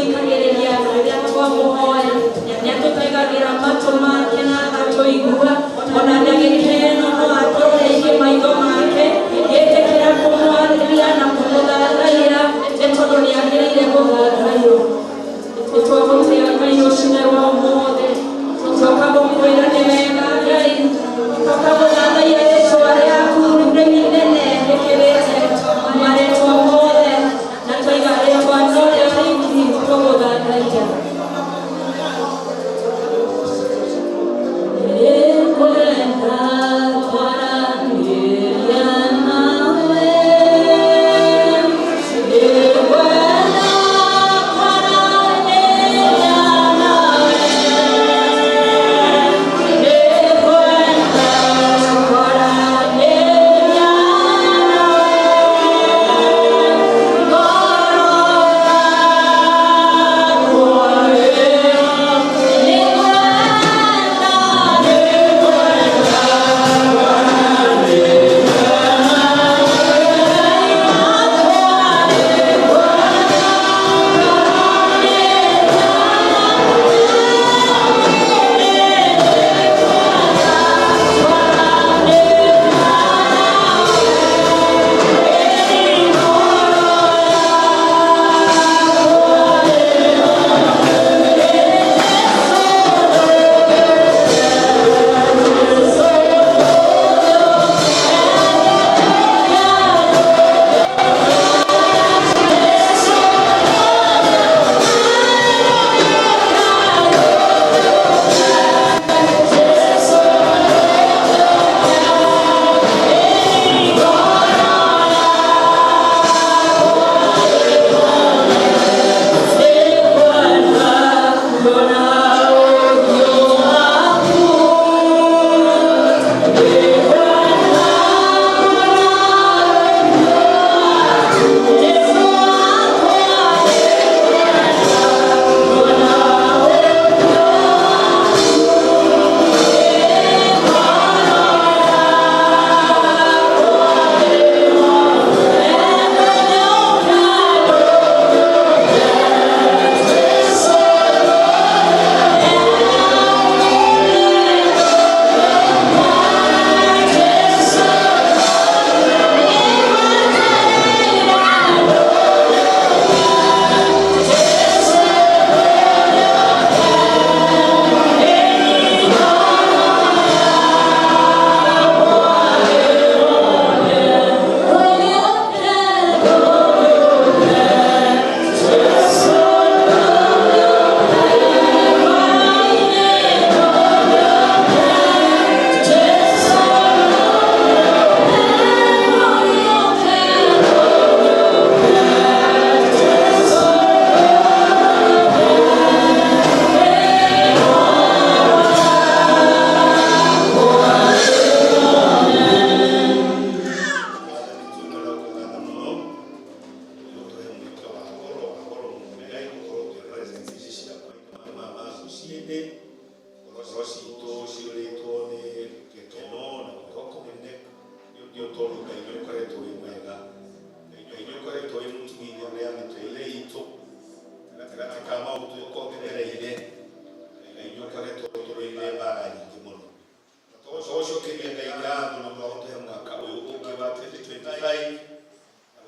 Atũthikagĩrĩria rĩrĩa twamũhoya, nĩ atũtegagĩra matũ make na agatũigua. Ona ndagĩka ĩno no atũrĩirie maitho make. Ĩtĩkĩra kũmwarĩria na kũmũthathaiya, nĩ tondũ nĩ agĩrĩire gũthathaiyo. Nĩ twagũtĩa Ngai rũcinĩ rwa ũmũthĩ, tũcoka gũkwĩra nĩ wega Ngai, tũcoka gũthathaiya rĩtwa rĩaku inene rĩkĩrĩte marĩtwa mothe, na twaiga rĩtwa no rĩo riki tũgũthathaiya. Nĩngwenda kwaranĩria nawe, nĩngwenda kwaranĩria nawe, nĩngwenda kwaranĩria nawe, ngoro yakwa ĩyo, nĩngwenda, nĩngwenda kwaranĩria nawe, yakwa, nĩngwenda kwaranĩria Kuona ũthiũ waku, nĩngwenda kuona ũthiũ waku, Jesũ wakwa, nĩngwenda kuona ũthiũ waku, ngoro yakwa ĩhotete gũka ndũnyũke, Jesũ. Jesũ. Mwathani, tuĩkaga kũgatha mũno ũtũhe mweke wa goro wa goro mũno Ngai gũkorwo twĩ presence ici ciaku ma rũcinĩ. Ngoro citũ ciyũrĩtwo nĩ gĩkeno na mwĩhoko mũnene, nĩ tondũ Ngai nĩ ũkoretwo wĩ mwega, Ngai nĩ ũkoretwo wĩ mũtugi igũrũ rĩa mĩtũrĩre itũ gatagatĩ ka maũndũ tũkorwo tũgereire. Ngai nĩ ũkoretwo ũtũrũĩrĩire mbara nyingĩ mũno. Tũcokeria Ngai ngatho nĩ ũndũ wa gũtũhe mwaka ũyũ ũngĩ wa 2025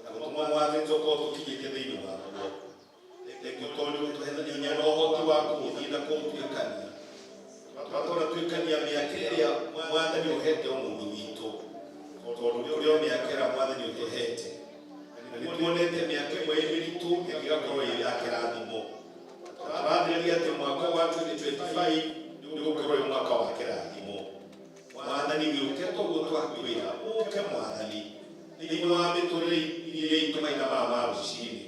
na gũtũma Mwathani tũkorwo tũkinyĩte thĩinĩ waguo. Thengiũ tondũ nĩ ũtũhe hinya na ũhoti wa kũũthiĩ na kũũtuĩkania. Twatona tuĩkania mĩaka ĩrĩa Mwathani ũhete o mũndũ witũ, tondũ kũrĩ o mĩaka ĩrĩa Mwathani ũtũhete. Na nĩ tuonete mĩaka ĩmwe ĩ mĩritũ, ĩngĩ ĩgakorwo ĩ ya kĩrathimo. Tũrathĩrĩria atĩ mwaka wa 2025 nĩ ũgũkorwo wĩ mwaka wa kĩrathimo. Mwathani, gĩũke toguo twakwĩra, ũke Mwathani thĩinĩ wa mĩtũrĩre itũ mahinda maya ma rũcinĩ.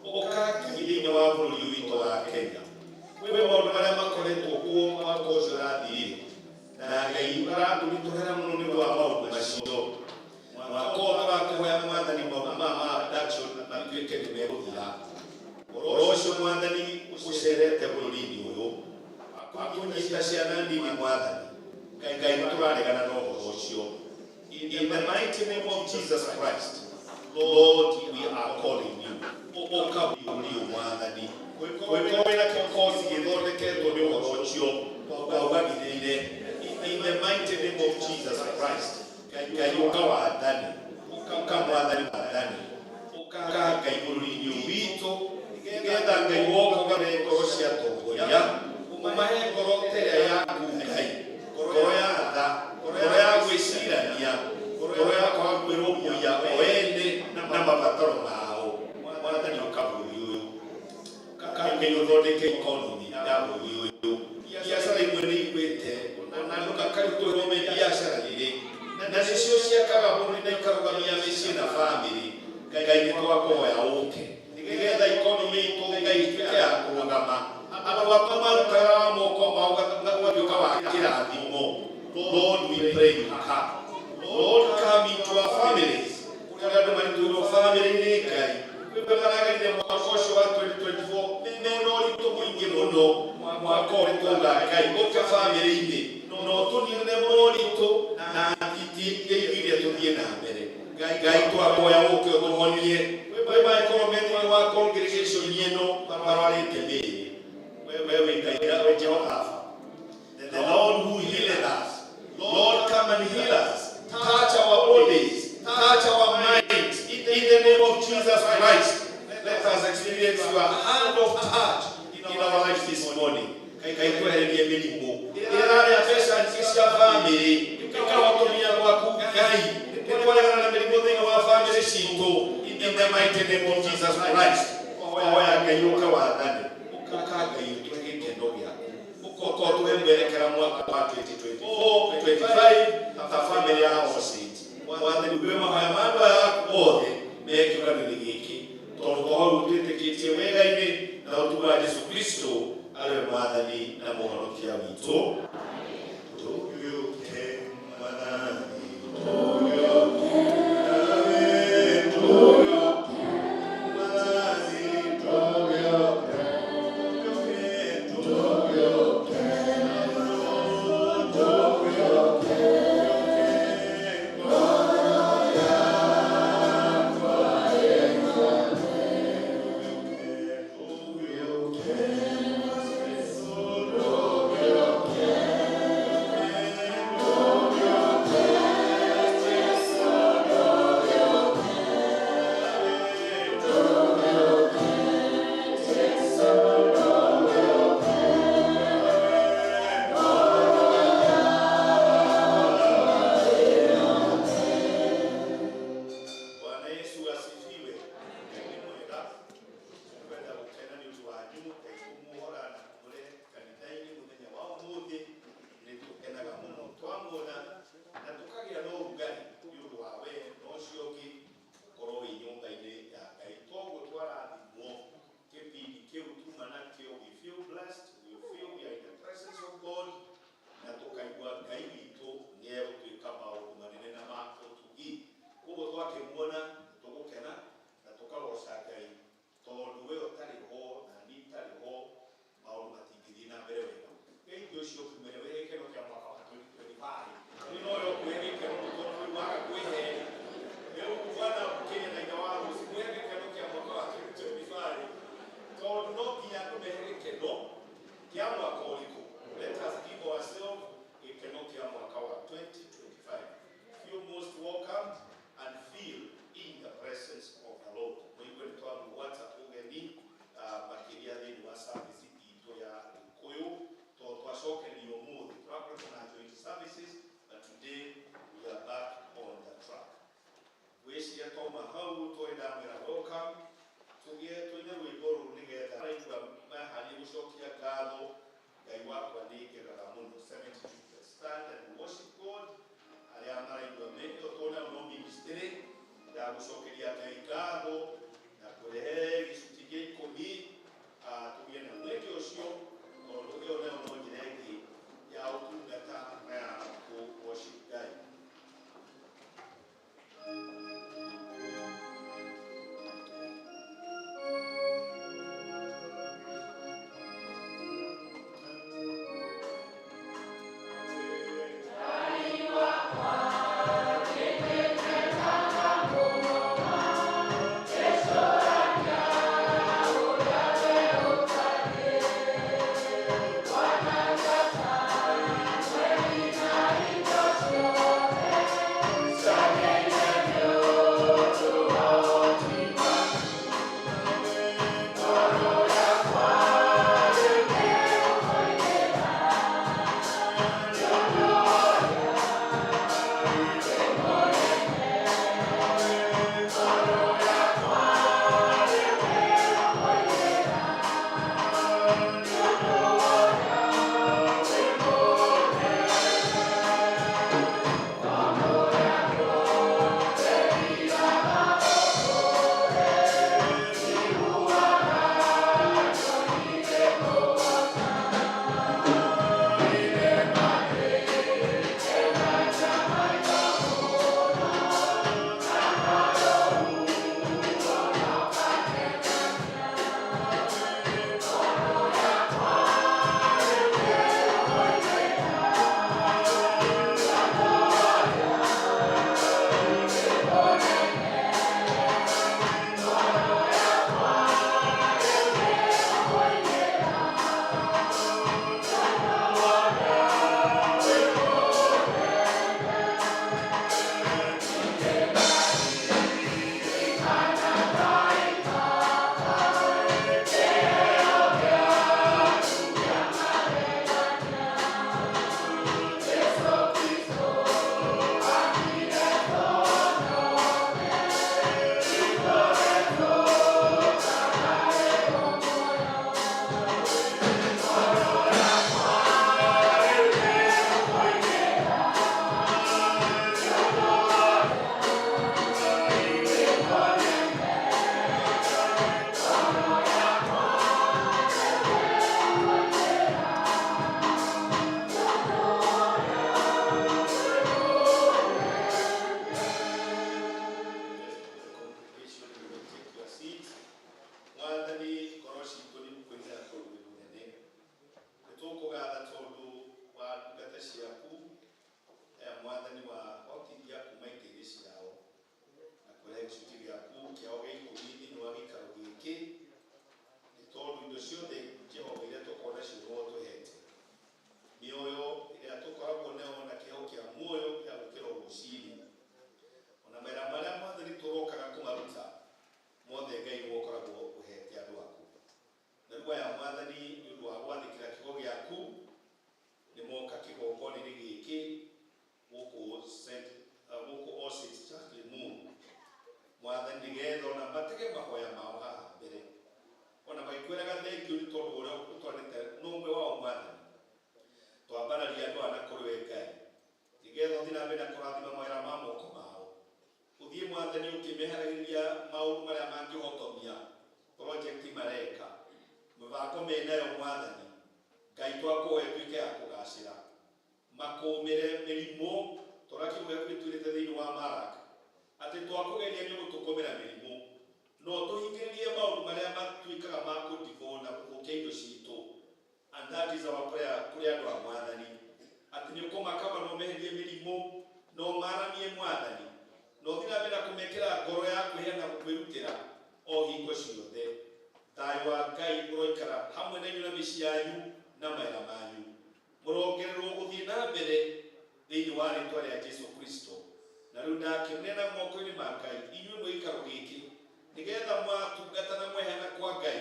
Ũka Ngai thĩinĩ wa bũrũri ũyũ witũ wa Kenya. Kwĩ maũndũ marĩa makoretwo kuo mwaka ũcio ũrathirire, na Ngai ũratũritũhĩra mũno nĩ ũndũ wa maũndũ macio. Mwaka ũyũ tũrakũhoya Mwathani, maũndũ maya ma abduction matuĩke nĩ megũthira. Ũhoro ũcio Mwathani ũcerete bũrũri-inĩ ũyũ wa kũnyita ciana nini, Mwathani Ngai, nĩ tũraregana na ũhoro ũcio. In the mighty name of Jesus Christ, Lord, we are calling you. Ũka bũrũri ũyũ Mwathani, kwĩ ũcio twaugagithire. In the mighty name of Jesus Christ, Ngai ũka wathani, ũka mwathani wathani, ũka Ngai bũrũri-inĩ witũ, nĩgetha Ngai woka ũgarũre ngoro cia atongoria, ũmahe ngoro ta ĩrĩa yaku Ngai, ngoro ya tha, ngoro ya gwĩcirania, ngoro ya kwaga kwĩrũmbũiya o ene na mabataro mao. Mwathani ũka bũrũri ũyũ, ũka Ngai ũthondeke economy ya bũrũri ũyũ. Biacara imwe nĩ igwĩte, ona andũ makarutũrwo me biacara-inĩ, na nĩcio ciakaga bũrũri na ikarũgamia mĩciĩ na bamĩrĩ. Ngai nĩ twakũhoya ũke nĩgetha economy itũ Ngai ĩtuĩke ya kũrũgama, andũ akwa marutaga moko mao ũgatuĩka wa kĩrathimo. Lord, we pray you come. Lord, come into our families. Kũrĩa andũ maritũhĩirwo bamĩrĩ-inĩ Ngai, kwĩ maragerire mwaka ũcio wa 2024 mena ũritũ mũingĩ mũno. Mwaka ũyũ twauga Ngai ũke bamĩrĩ-inĩ na ũtũninĩre moritũ na nditi iria tũthiĩ na mbere. Ngai twakũhoya ũke ũtũhonie. Kwĩ mangĩkorwo me thĩinĩ wa congregation ĩno marwarĩte mĩĩrĩ, we wĩ Ngai wĩ Jehova, the Lord who healeth us. Lord, come and heal us. Touch our bodies, touch our minds. In the name of Jesus Christ, let us experience your hand of touch in our lives this morning. Ngai twehererie mĩrimũ ĩrĩa ĩrarĩa mbeca nyingĩ cia bamĩrĩ ĩkahotomia gwaku Ngai. Nĩtwaregana na mĩrimũ thĩinĩ wa bamĩrĩ citũ. In the mighty name of Jesus Christ, hoya Ngai ũka wathani, ũka Ngai ũtũhe gĩkeno gĩaku, ũka ũtũhe mwerekera mwaka wa 2024 25 ta bamĩrĩ ya All Saints. Mwathani, wĩ mahoya ma andũ aya aku othe me kĩũngano-inĩ gĩkĩ, tondũ twahoru twĩtĩkĩtie wega-inĩ na ũtuga wa Jesu Kristo arĩ we mwathani na mũhonokia witũ. Tũgĩũke mwathani, tũgĩũke nawe, tũgĩũke mwathani, tũgĩũke, tũgĩũke, tũgĩũke, ngoro yakwa tũgĩũke, Jesu tũgĩũke, tũgĩũke, Jesu tũgĩũke, tũgĩũke, Jesu tũgĩũke, ngoro yakwa. Bwana Yesu asifiwe. Ngai nĩ mwega. Twenda gũkena nĩ ũndũ wanyu, Ngai kũmuohora na kũmũrehe kanitha-inĩ mũthenya wa ũmũthĩ. Nĩ tũkenaga mũno twamuona na tũkagĩa na ũrugarĩ nĩ ũndũ wa we na ũcio ũngĩ gũkorwo wĩ nyũmba-inĩ ya Ngai. Toguo twarathimwo kĩbindi kĩu tuma nakĩo. We feel blessed, we feel we are in the presence of God, na tũkaigua Ngai witũ nĩ egũtuĩka maũndũ manene na ma ũtugi. Koguo twakĩmuona tũgũkena na tũkagoca Ngai, tondũ we ũtarĩ ho na niĩ itarĩ ho, maũndũ matingĩthiĩ na mbere wega. Ngai ũcio ũkumere wĩ gĩkeno kĩa mwaka wa 2025 nĩ noyo ũkũhe gĩkeno, tondũ rĩu waga kwĩhe rĩu bwana Kenya na ithe wa rũci mwĩhe gĩkeno kĩa mwaka wa 2025, tondũ no nginya andũ mehe gĩkeno kĩa mwaka ũrĩkũ. Let us give ourselves gĩkeno kĩa mwaka wa 2025. Feel most welcomed and feel in the presence of the Lord. Mũigue nĩ twamũgwata ũgeni makĩria thĩinĩ wa service itũ ya Gĩkũyũ, tondũ twacokerio ũmũthĩ tũrakoretwo na joint services, but today we are back on the track. Gwĩciria twauma hau twendamwĩra welcome, tũgĩe tũine rwĩmbo rũrũ nĩgetha araigua maharĩrie gũcokia ngatho. Ngai wakwa nĩ ngegaga mũno, 72. Let's stand and worship God. Arĩa maraigua me tuona no ministry ya gũcokeria Ngai ngatho na kũrehe gĩcunjĩ gĩa ikũmi, tũgĩe na mweke ũcio, tondũ ĩyo nayo no njĩra ĩngĩ ya ũtungata na ya kũ worship Ngai. Ciothe Jehova iria tũkoragwo nacio nĩwe ũtũhete mĩoyo ĩrĩa tũkoragwo nayo na kĩheo kĩa muoyo gĩa gũkĩra rũcinĩ ona mawĩra marĩa Mwathani tũrokaga kũmaruta mothe, Ngai nĩwe ũkoragwo ũhete andũ aku. Na rĩu aya, Mwathani, nĩ ũndũ wa gwathĩkĩra kiugo gĩaku, nĩ moka kĩgongona-inĩ gĩkĩ gũkũ gũkũ All Saints Church Limuru, Mwathani, nĩgetha ona matege mahoya mao haha mbere ona magĩkwĩraga thengiũ nĩ tondũ ũrĩa ũtwarĩte no ũmwe wao. Mwathani, twambararia andũ aya na kũrĩ we Ngai, nĩgetha ũthiĩ na mbere na kũrathima mawĩra ma moko mao. Ũthiĩ, Mwathani, ũkĩmeheragĩria maũndũ marĩa mangĩhotomia project mareka, mĩbango menayo. Mwathani Ngai, twakũhoya ĩtuĩke ya kũgacĩra, makũmĩre mĩrimũ tondũ kiugo gĩaku gĩtwĩrĩte thĩinĩ wa Mark atĩ twakũgeria nĩ ũgũtũkũmĩra mĩrimũ, no tũhingĩrĩrie maũndũ marĩa matuĩkaga ma kũndivũ na gũthũkia indo citũ. And that is our prayer kũrĩ andũ a Mwathani, atĩ nĩ ũkũmakaba na ũmeherie mĩrimũ na ũmaramie, Mwathani, na ũthiĩ na mbere na kũmekĩra ngoro ya kwĩheana kwĩrutĩra o hingo ciothe. Thayũ wa Ngai ũroikara hamwe na inyuĩ na mĩciĩ yanyu na mawĩra manyu. Mũrongererwo gũthiĩ na mbere thĩinĩ wa rĩtwa rĩa Jesu Kristo. Na rĩu ndakĩmũneana moko-inĩ ma Ngai inyuĩ mwĩ gĩikaro gĩkĩ, nĩgetha mwatungata na mweheana kwa Ngai,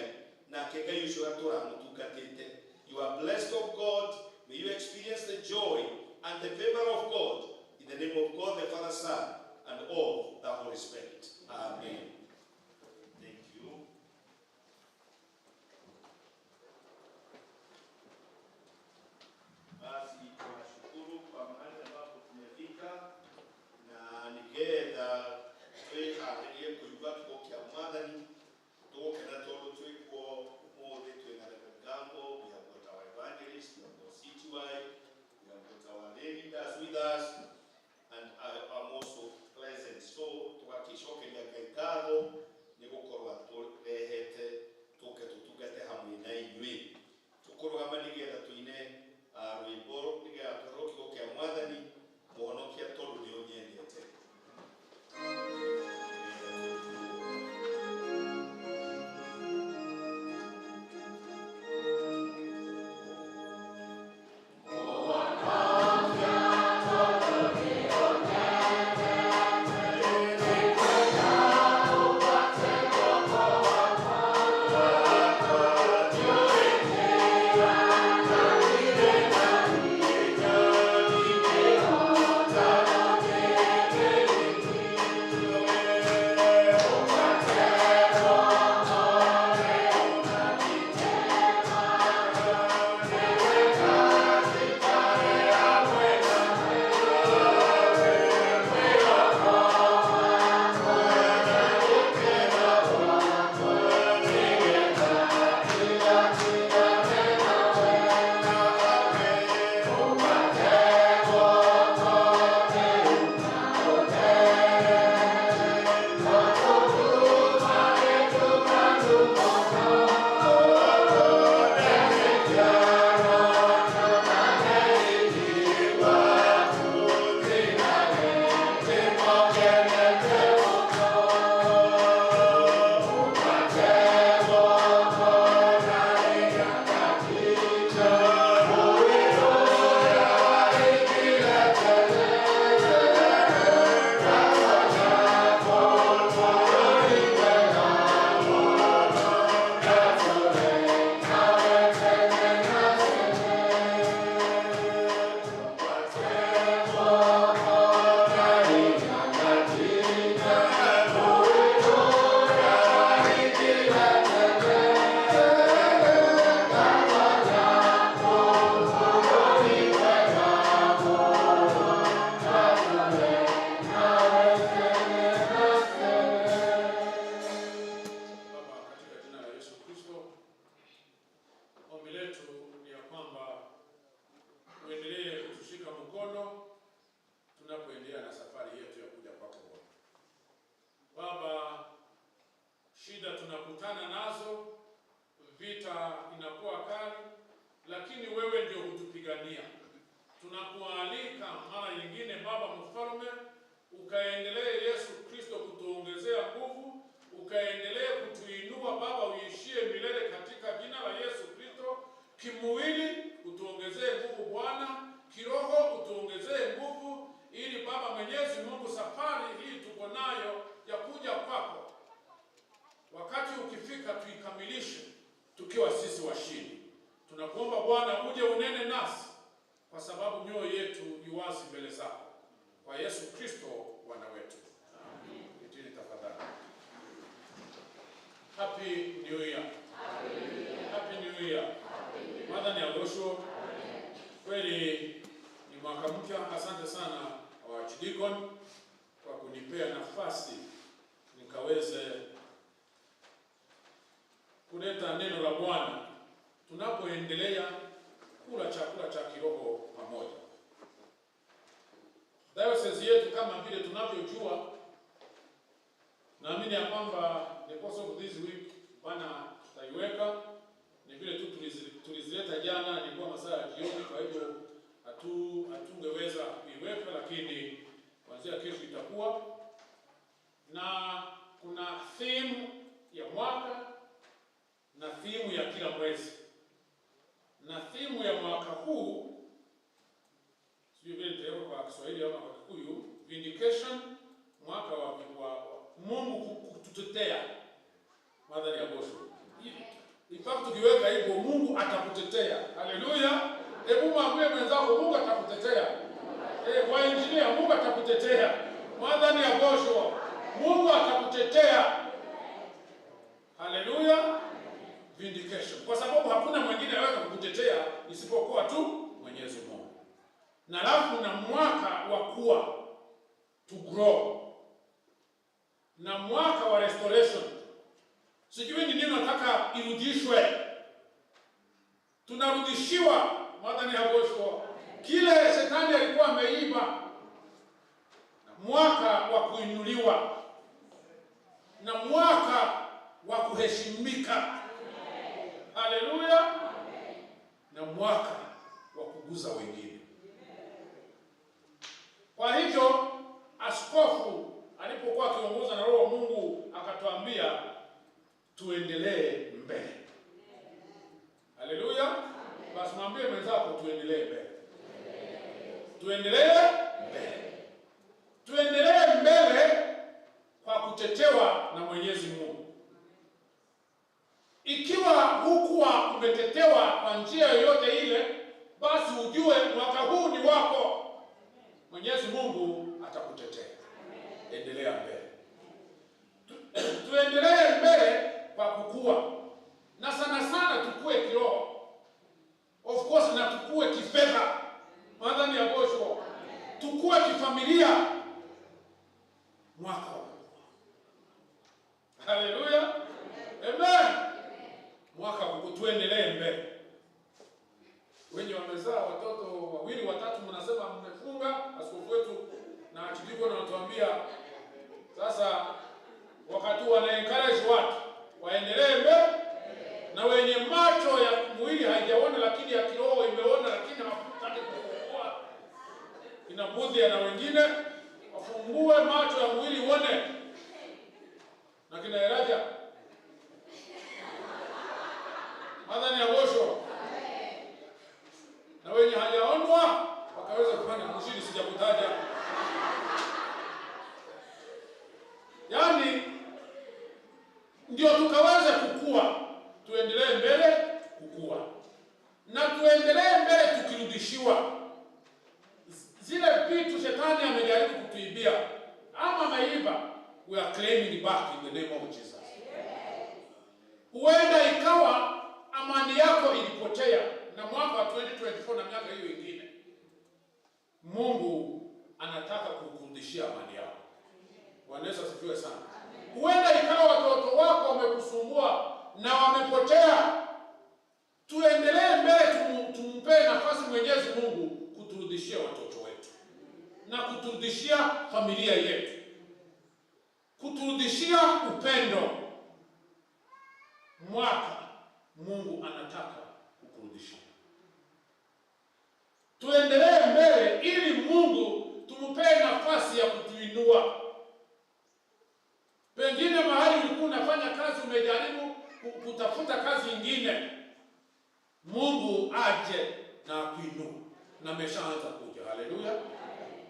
nake Ngai ũcio atũra mũtungatĩte. You are blessed of God. May you experience the joy and the favor of God, in the name of God the Father, Son and of the Holy Spirit. Amen. Thank you. Basi tunashukuru kwa mahali ambapo tumefika, na nigetha twĩharĩrie kũigua kiugo kĩa Mwathani. Tũgũkena tondũ twĩkuo ũmũthĩ. Twĩna Reverend Gambo, we have got our evangelist, we have got CTY, we have got our lay leaders with us, and I am also present. So tũgakĩcokeria Ngai ngatho nĩ gũkorwo atũrehete tũke tũtungate hamwe na inyuĩ. Tũkũrũgama nĩgetha tũine rwĩmbo nĩgetha tũheo kiugo kĩa Mwathani, Mũhonokia tondũ nĩ ũnyendete. Baba, katika jina la Yesu Kristo, ombi letu ni ya kwamba uendelee kutushika mkono tunapoendelea na safari yetu ya kuja kwako Bwana. Baba, shida tunakutana nazo, vita inakuwa kali, lakini wewe ndio hutupigania. Tunakualika mara nyingine, Baba Mfalme, ukaendelee Yesu Kristo kutuongezea nguvu, ukaendelee kutuinua Baba, uishie milele katika jina la Tunakuomba Bwana uje unene nasi, kwa sababu mioyo yetu iwazi mbele zako. Kwa Yesu Kristo Bwana wetu. Amen. Itini tafadhali. Happy New Year. Happy New Year. Mother ni Agosho. Kweli ni mwaka mpya. Asante sana wa Archdeacon kwa kunipea nafasi nikaweze kuleta neno la Bwana tunapoendelea kula chakula cha kiroho pamoja. Diocese yetu kama vile tunavyojua, naamini ya kwamba the course of this week bana tutaiweka, ni vile tu tulizileta jana, ilikuwa masaa ya jioni, kwa hivyo hatungeweza kuiweka, lakini kuanzia kesho itakuwa na kuna theme ya mwaka na theme ya kila mwezi. Na theme ya mwaka huu, sijui vile nitaweka kwa Kiswahili ama kwa Kikuyu, vindication, mwaka wa Mungu kututetea. Mother ya Bosho. In fact tukiweka hivyo Mungu atakutetea. Haleluya. Hebu mwambie mwenzako Mungu atakutetea. Wa engineer Mungu atakutetea. Mother ya Bosho. Mungu atakutetea. Haleluya. Vindication. Kwa sababu hakuna mwingine anaweza kukutetea isipokuwa tu Mwenyezi Mungu. Na alafu na mwaka wa kuwa, to grow, na mwaka wa restoration. Sijui ni nini nataka irudishwe. Tunarudishiwa Mother ya Bosho kile shetani alikuwa ameiba. Na mwaka wa kuinuliwa, na mwaka wa kuheshimika. Haleluya. Na mwaka wa kuguza wengine. Kwa hivyo askofu alipokuwa akiongoza na Roho wa Mungu akatuambia tuendelee mbele. Haleluya. Basi mwambie mwenzako tuendelee mbele. Tuendelee mbele. Tuendelee mbele kwa kutetewa na Mwenyezi Mungu. Ikiwa hukuwa umetetewa kwa njia yoyote ile, basi ujue mwaka huu ni wako. Mwenyezi Mungu atakutetea. Endelea mbele. Tuendelee mbele kwa kukua. Na sana sana tukue kiroho. Of course na tukue kifedha. Mother ya Bosho. Tukue kifamilia. Mwaka wa kukua. Haleluya. Amen. Mwaka wa kukua, tuendelee mbele. Wenye wamezaa watoto wawili watatu mnasema mmefunga, askofu wetu na archdeacon anatuambia sasa wakati wana encourage watu waendelee mbele, na wenye macho ya mwili haijaona lakini ya kiroho imeona, lakini hawataki kufungua. Ina na wengine wafungue macho ya mwili uone. Na kina Elijah Mother ya Bosho. Na wenye hajaonwa wakaweza kufanya mshindi, sijakutaja. Yaani ndio tukaweza kukua, tuendelee mbele kukua. Na tuendelee mbele tukirudishiwa zile vitu shetani amejaribu kutuibia ama ameiba, we are claiming back in the name of Jesus. Huenda ikawa amani yako ilipotea na mwaka wa 2024 na miaka hiyo ingine, Mungu anataka kukurudishia amani yako. Bwana Yesu asifiwe sana. Huenda ikawa watoto wako wamekusumbua na wamepotea. Tuendelee mbele, tumpe nafasi Mwenyezi Mungu kuturudishia watoto wetu na kuturudishia familia yetu, kuturudishia upendo. Mwaka Mungu anataka kukurudishia. Tuendelee mbele ili Mungu tumpe nafasi ya kutuinua. Pengine mahali ulikuwa unafanya kazi umejaribu kutafuta kazi nyingine, Mungu aje na akuinue, na ameshaanza kuja. Haleluya,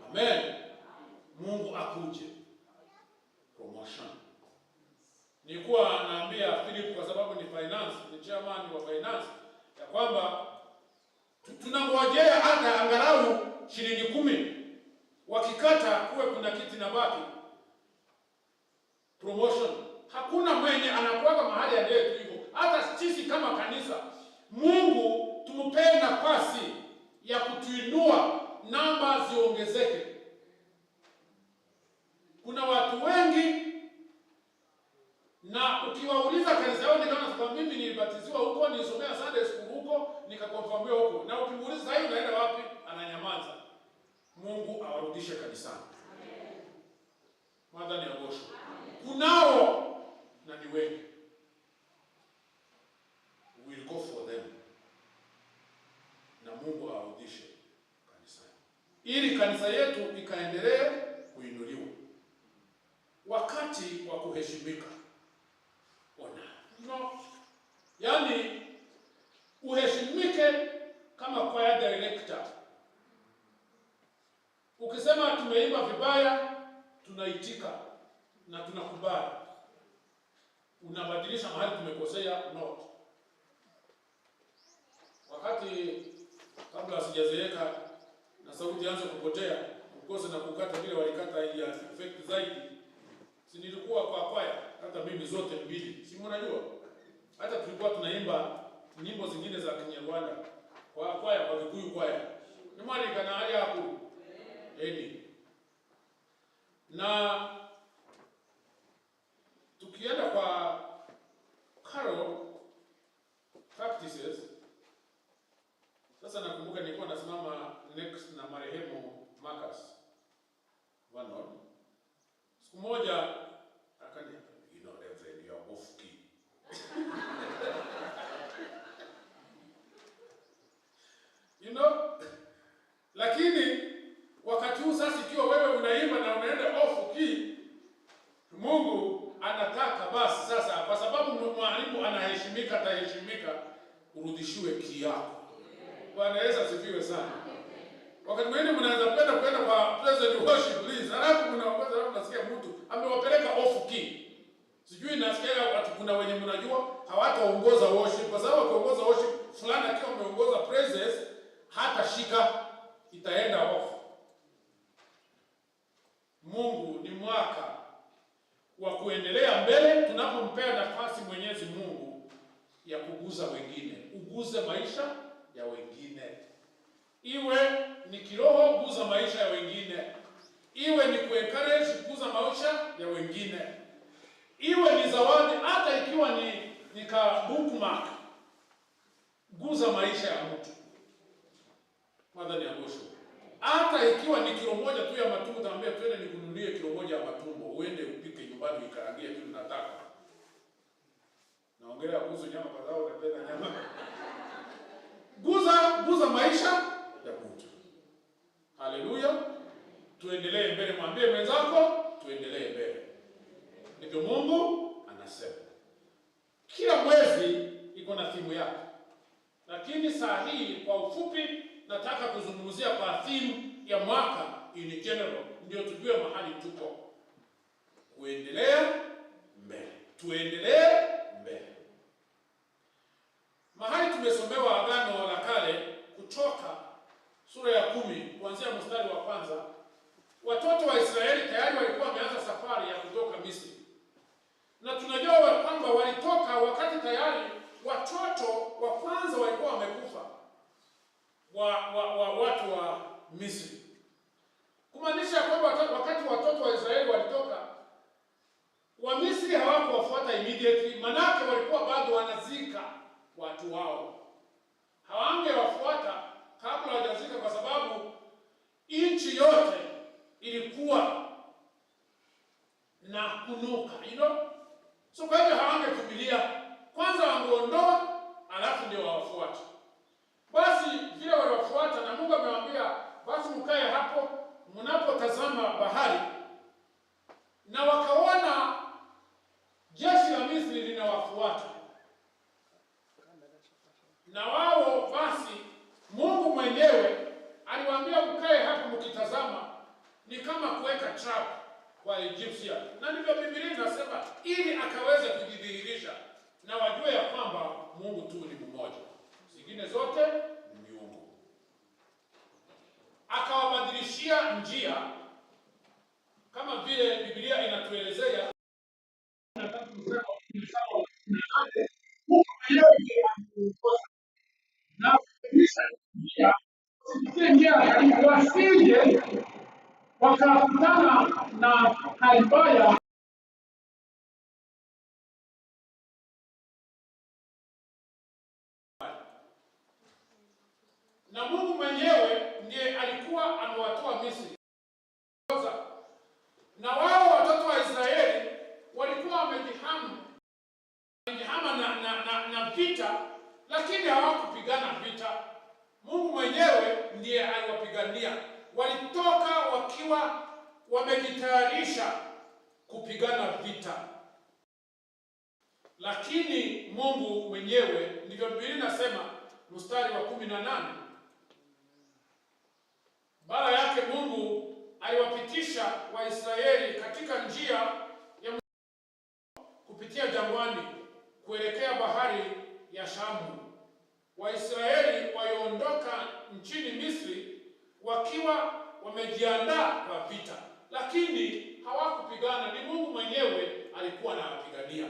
amen. Mungu akuje, promotion. Nilikuwa naambia Philip, kwa sababu ni finance, ni chairman wa finance, ya Kwamba tunangojea hata angalau shilingi 10 wakikata kuwe kuna kiti na baki promotion. Hakuna mwenye anakuwaga mahali aliye tu hivyo. Hata sisi kama kanisa, Mungu tumpee nafasi ya kutuinua, namba ziongezeke. Kuna watu wengi na ukiwauliza kanisa yao ni kama kwa mimi nilibatiziwa huko, nilisomea Sunday school huko, nikakonfirmiwa huko. Na ukimuuliza sasa unaenda wapi, ananyamaza. Mungu awarudishe kanisani. Mother ni agosho. Kunao na ni wengi. We will go for them. Na Mungu awarudishe kanisani, ili kanisa yetu ikaendelee kuinuliwa. Wakati wa kuheshimika. Ona. No. Yaani uheshimike kama choir director. Ukisema tumeimba vibaya, tunaitika na tunakubali. Unabadilisha mahali tumekosea, not. Wakati kabla sijazeeka na sauti ianze kupotea, ukose na kukata vile walikata ya effect zaidi. Si nilikuwa kwa kwaya hata mimi zote mbili. Si mnajua? Hata tulikuwa tunaimba nyimbo zingine za Kinyarwanda kwa kwaya, kwa Kikuyu kwaya. Ni mwalika na hali hapo. Edi. Na tukienda kwa carol practices, sasa nakumbuka nilikuwa nasimama next na marehemu Marcus Vanon. Siku moja akaniambia, you know, Reverend, you are off key. You know? Lakini wakati huu sasa ikiwa wewe unaimba na unaenda off key, Mungu anataka basi sasa, kwa sababu mwalimu anaheshimika, ataheshimika, urudishiwe key yako. Bwana Yesu asifiwe sana. Wakati mwingine mnaweza kwenda kwa president worship please, alafu mnaongoza, alafu nasikia mtu amewapeleka off key. Sijui nasikia watu, kuna wenye mnajua hawataongoza worship, kwa sababu wakiongoza worship fulani akiwa ameongoza praises hata shika itaenda off. Mungu ni mwaka wa kuendelea mbele tunapompea nafasi Mwenyezi Mungu ya kuguza wengine. Uguze maisha ya wengine. Iwe ni kiroho, guza maisha ya wengine. Iwe ni kuencourage, guza maisha ya wengine. Iwe ni zawadi, hata ikiwa ni ka bookmark, guza maisha ya mtu. Mother ni agosho. Hata ikiwa ni kilo moja tu ya matumbo, utaambia twende nikununulie kilo moja ya matumbo, uende upike nyumbani uikarangie tu nataka. Naongelea kuhusu nyama kwa sababu unapenda nyama. Guza maisha ya mtu. Haleluya. Tuendelee mbele, mwambie mwenzako tuendelee mbele. Ndivyo Mungu anasema. Kila mwezi iko na thimu yake. Lakini saa hii kwa ufupi nataka kuzungumzia kwa theme ya mwaka in general, ndio tujue mahali tuko. Kuendelea mbele. Tuendelee mbele. Mahali tumesomewa Agano la Kale kutoka sura ya 10 kuanzia mstari wa kwanza, watoto wa Israeli tayari walikuwa wameanza safari ya kutoka Misri. Na tunajua kwamba walitoka wakati tayari watoto wa kwanza walikuwa wamekufa wa watu wa Misri. Kumaanisha kwamba wakati watoto wa Israeli walitoka, wa Misri hawakuwafuata immediately, manake walikuwa bado wanazika watu wao. Hawangewafuata kabla hawajazika, kwa sababu nchi yote ilikuwa na kunuka, you know? So kwa hivyo hawangekimbilia, kwanza wangeondoa alafu ndio wawafuate. Basi vile waliwafuata, na Mungu amewaambia basi mkae hapo mnapotazama bahari, na wakaona jeshi la Misri linawafuata. Na wao basi Mungu mwenyewe aliwaambia mkae hapo mkitazama, ni kama kuweka trap kwa Egyptian. Na ndivyo Biblia inasema, ili akaweze kujidhihirisha na wajue ya kwamba Mungu tu ni mmoja. Zingine Wasije wakakutana na hali mbaya. Na Mungu mwenyewe ndiye alikuwa amewatoa Misri. Na wao watoto wa Israeli walikuwa wamejihama na vita, lakini hawakupigana vita. Mungu mwenyewe ndiye aliwapigania. Walitoka wakiwa wamejitayarisha kupigana vita, lakini Mungu mwenyewe, ndivyo Biblia inasema mstari wa 18, bara yake Mungu aliwapitisha Waisraeli katika njia ya kupitia jangwani kuelekea bahari ya Shamu. Waisraeli waliondoka nchini Misri wakiwa wamejiandaa kwa vita, lakini hawakupigana. Ni Mungu mwenyewe alikuwa anawapigania.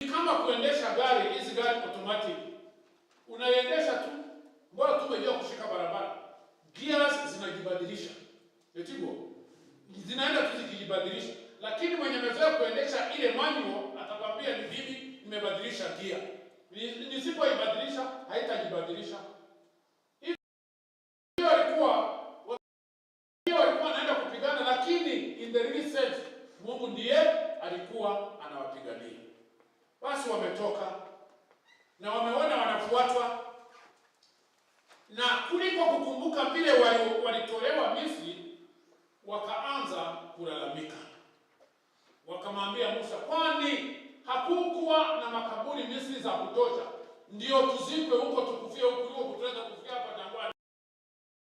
Ni kama kuendesha gari, hizi gari automatic, unaiendesha tu, mbona tu umejua kushika barabara, gears zinajibadilisha, etigo zinaenda tu zikijibadilisha, lakini mwenye amezoea kuendesha ile manual atakwambia ni mimi nimebadilisha gear, nisipoibadilisha haitajibadilisha. Hiyo walikuwa wanaenda kupigana, lakini in the real sense Mungu ndiye alikuwa anawapigania. Basi wametoka na wameona wanafuatwa, na kuliko kukumbuka vile walitolewa Misri, wakaanza kulalamika. Wakamwambia Musa, kwani hakukuwa na makaburi Misri za kutosha? Ndio tuzikwe huko tukufie huko kuliko kutuleta kufia hapa jangwani?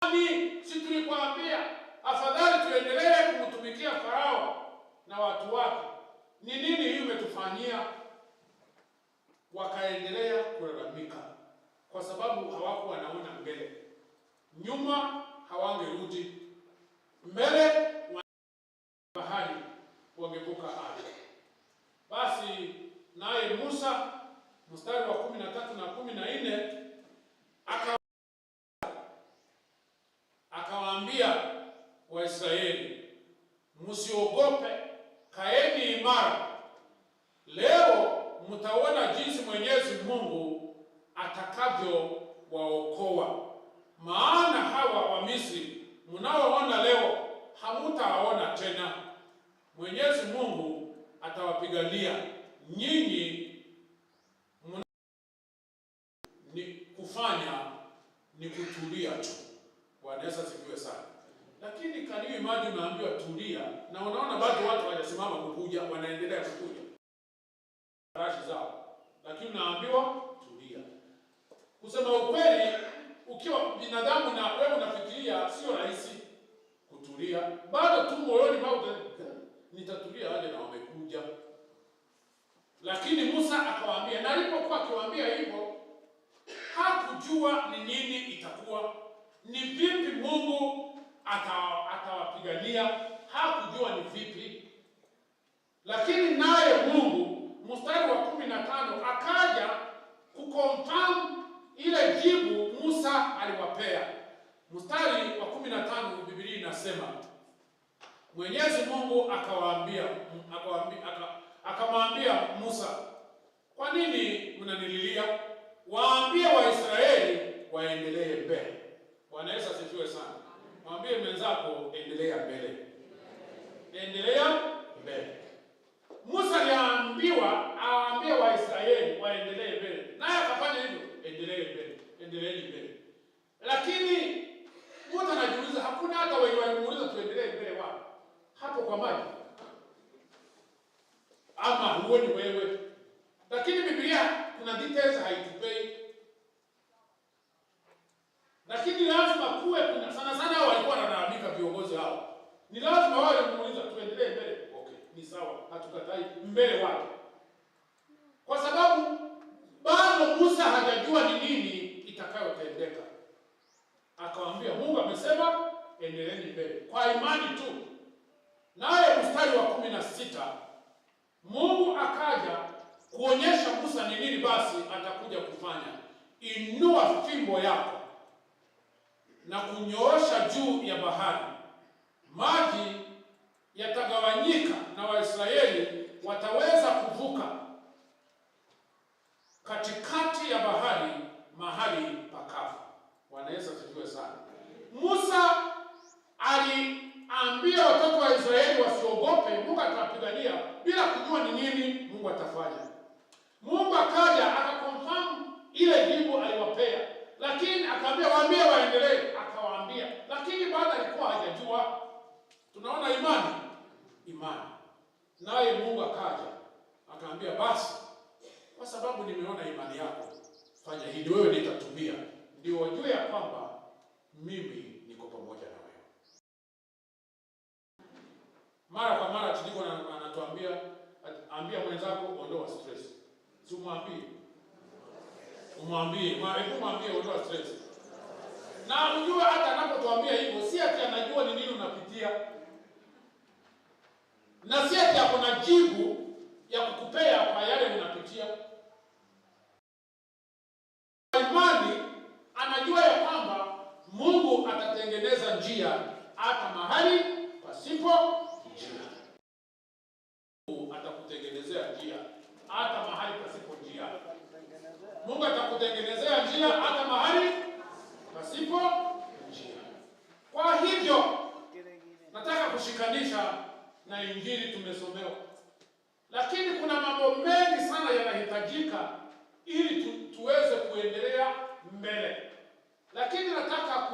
Kwani si tulikwambia afadhali tuendelee kumtumikia Farao na watu wake? Ni nini hii umetufanyia? Wakaendelea kulalamika kwa sababu hawakuwa wanaona mbele, nyuma hawangerudi, mbele bahari wangevuka ardhi. Basi naye Musa mstari wa 13 na 14 akawaambia Waisraeli, msiogope, kaeni imara, leo mtaona jinsi Mwenyezi Mungu atakavyo waokoa. Maana hawa wa Misri mnaoona leo hamutawaona tena. Mwenyezi Mungu atawapigania nyinyi, ni kufanya ni kutulia tu. Bwana Yesu asifiwe sana. Lakini can you imagine, unaambiwa tulia na unaona bado watu hawajasimama kukuja, wanaendelea kukuja rashi zao, lakini unaambiwa tulia. Kusema ukweli, ukiwa binadamu na wewe unafikiria sio rahisi kutulia, bado tu moyoni mwako nitatulia aje na wamekuja. Lakini Musa akawaambia, na alipokuwa akiwaambia hivyo hakujua ni nini itakuwa, ni vipi Mungu atawapigania, hakujua ni vipi. Lakini naye Mungu mstari wa 15 akaja kuconfirm ile jibu Musa aliwapea. Mstari wa 15 Biblia inasema Mwenyezi Mungu akamwambia Musa, kwa nini mnanililia? Waambie Waisraeli waendelee mbele. Bwana Yesu asifiwe sana. Mwambie mwenzako endelea mbele. Endelea mbele. Musa aliambiwa awaambie Waisraeli waendelee mbele. Naye akafanya hivyo, endelee mbele, endeleeni mbele. Lakini mtu anajiuliza, hakuna hata wenye walimuuliza tuendelee mbele wapi? Hapo kwa maji. Ama huoni wewe? Lakini Biblia kuna details haitupei. Lakini lazima kuwe kuna, sana sana hao walikuwa wanalalamika viongozi hao. Ni lazima wao walimuuliza tuendelee mbele. Okay, ni sawa, hatukatai, mbele wapi? Kwa sababu bado Musa hajajua ni nini itakayotendeka. Akamwambia Mungu amesema endeleeni mbele kwa imani tu. Naye mstari wa 16 Mungu akaja kuonyesha Musa ni nini basi atakuja kufanya. Inua fimbo yako na kunyoosha juu ya bahari, maji yatagawanyika na Waisraeli wataweza kuvuka katikati ya bahari mahali pakavu. Bwana Yesu asifiwe sana. Musa aliambia watoto wa Israeli wasiogope, Mungu atawapigania bila kujua ni nini Mungu atafanya. Mungu akaja akaconfirm ile jibu aliwapea, lakini akaambia waambie waendelee, akawaambia, lakini bado alikuwa hajajua. Tunaona imani, imani. Naye Mungu akaja akaambia, basi kwa sababu nimeona imani yako, fanya hivi, wewe nitatumia, ndio wajue ya kwamba mimi niko pamoja na wewe. Mara kwa mara Tindiko anatuambia, ambia mwenzako ondoa stress. Si umwambie, umwambie, hebu mwambie ondoa stress. Na ujue hata anapotuambia hivyo, si ati anajua ni nini unapitia, na si ati ako na jibu ya kukupea kwa yale unapitia. Imani anajua ya kwamba Mungu atatengeneza njia hata mahali pasipo njia. Mungu atakutengenezea njia hata mahali pasipo njia. Mungu atakutengenezea njia hata mahali pasipo njia. Kwa hivyo nataka kushikanisha na injili tumesomewa, lakini kuna mambo mengi sana yanahitajika ili tuweze kuendelea mbele, lakini nataka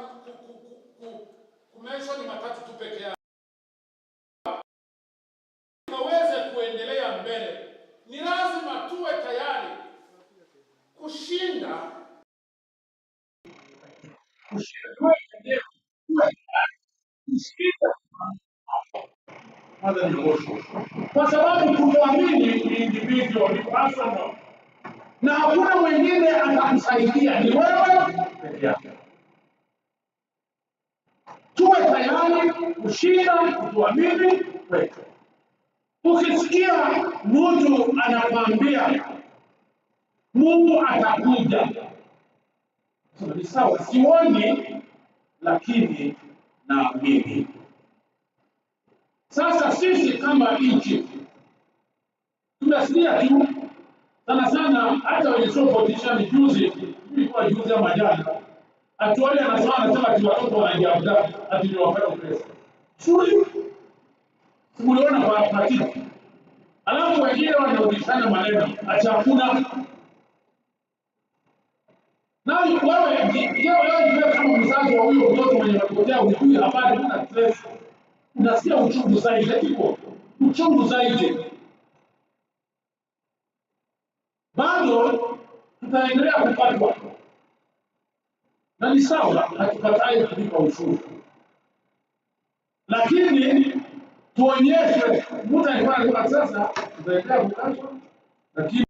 kumention matatu tu peke yake. Tuweze kuendelea mbele, ni lazima tuwe tayari kushinda Kwanza ni osho, kwa sababu kutoamini ni individual, ni personal, na hakuna mwingine atakusaidia, ni wewe peke yako. Tuwe tayari kushinda kutoamini kwetu. Ukisikia mtu anakwambia Mungu atakuja, sema ni sawa, sioni lakini naamini. Sasa sisi kama nchi tunasikia tu sana sana, hata wenye sio politician, juzi ilikuwa juzi ama jana, atuone anasema ati watoto wanajiandaa ati ndio wapate pesa. Suri simuliona kwa patiki, alafu wengine wanarudishana maneno ati hakuna. Na wewe je, wewe kama mzazi wa huyo mtoto mwenye amepotea, hujui habari, huna stress, unasikia uchungu zaidi, lakini uchungu zaidi. Bado tutaendelea kupatwa, na ni sawa, hatukatai kulipa ushuru, lakini tuonyeshe. Mtu alikuwa anasema sasa tutaendelea kukatwa, lakini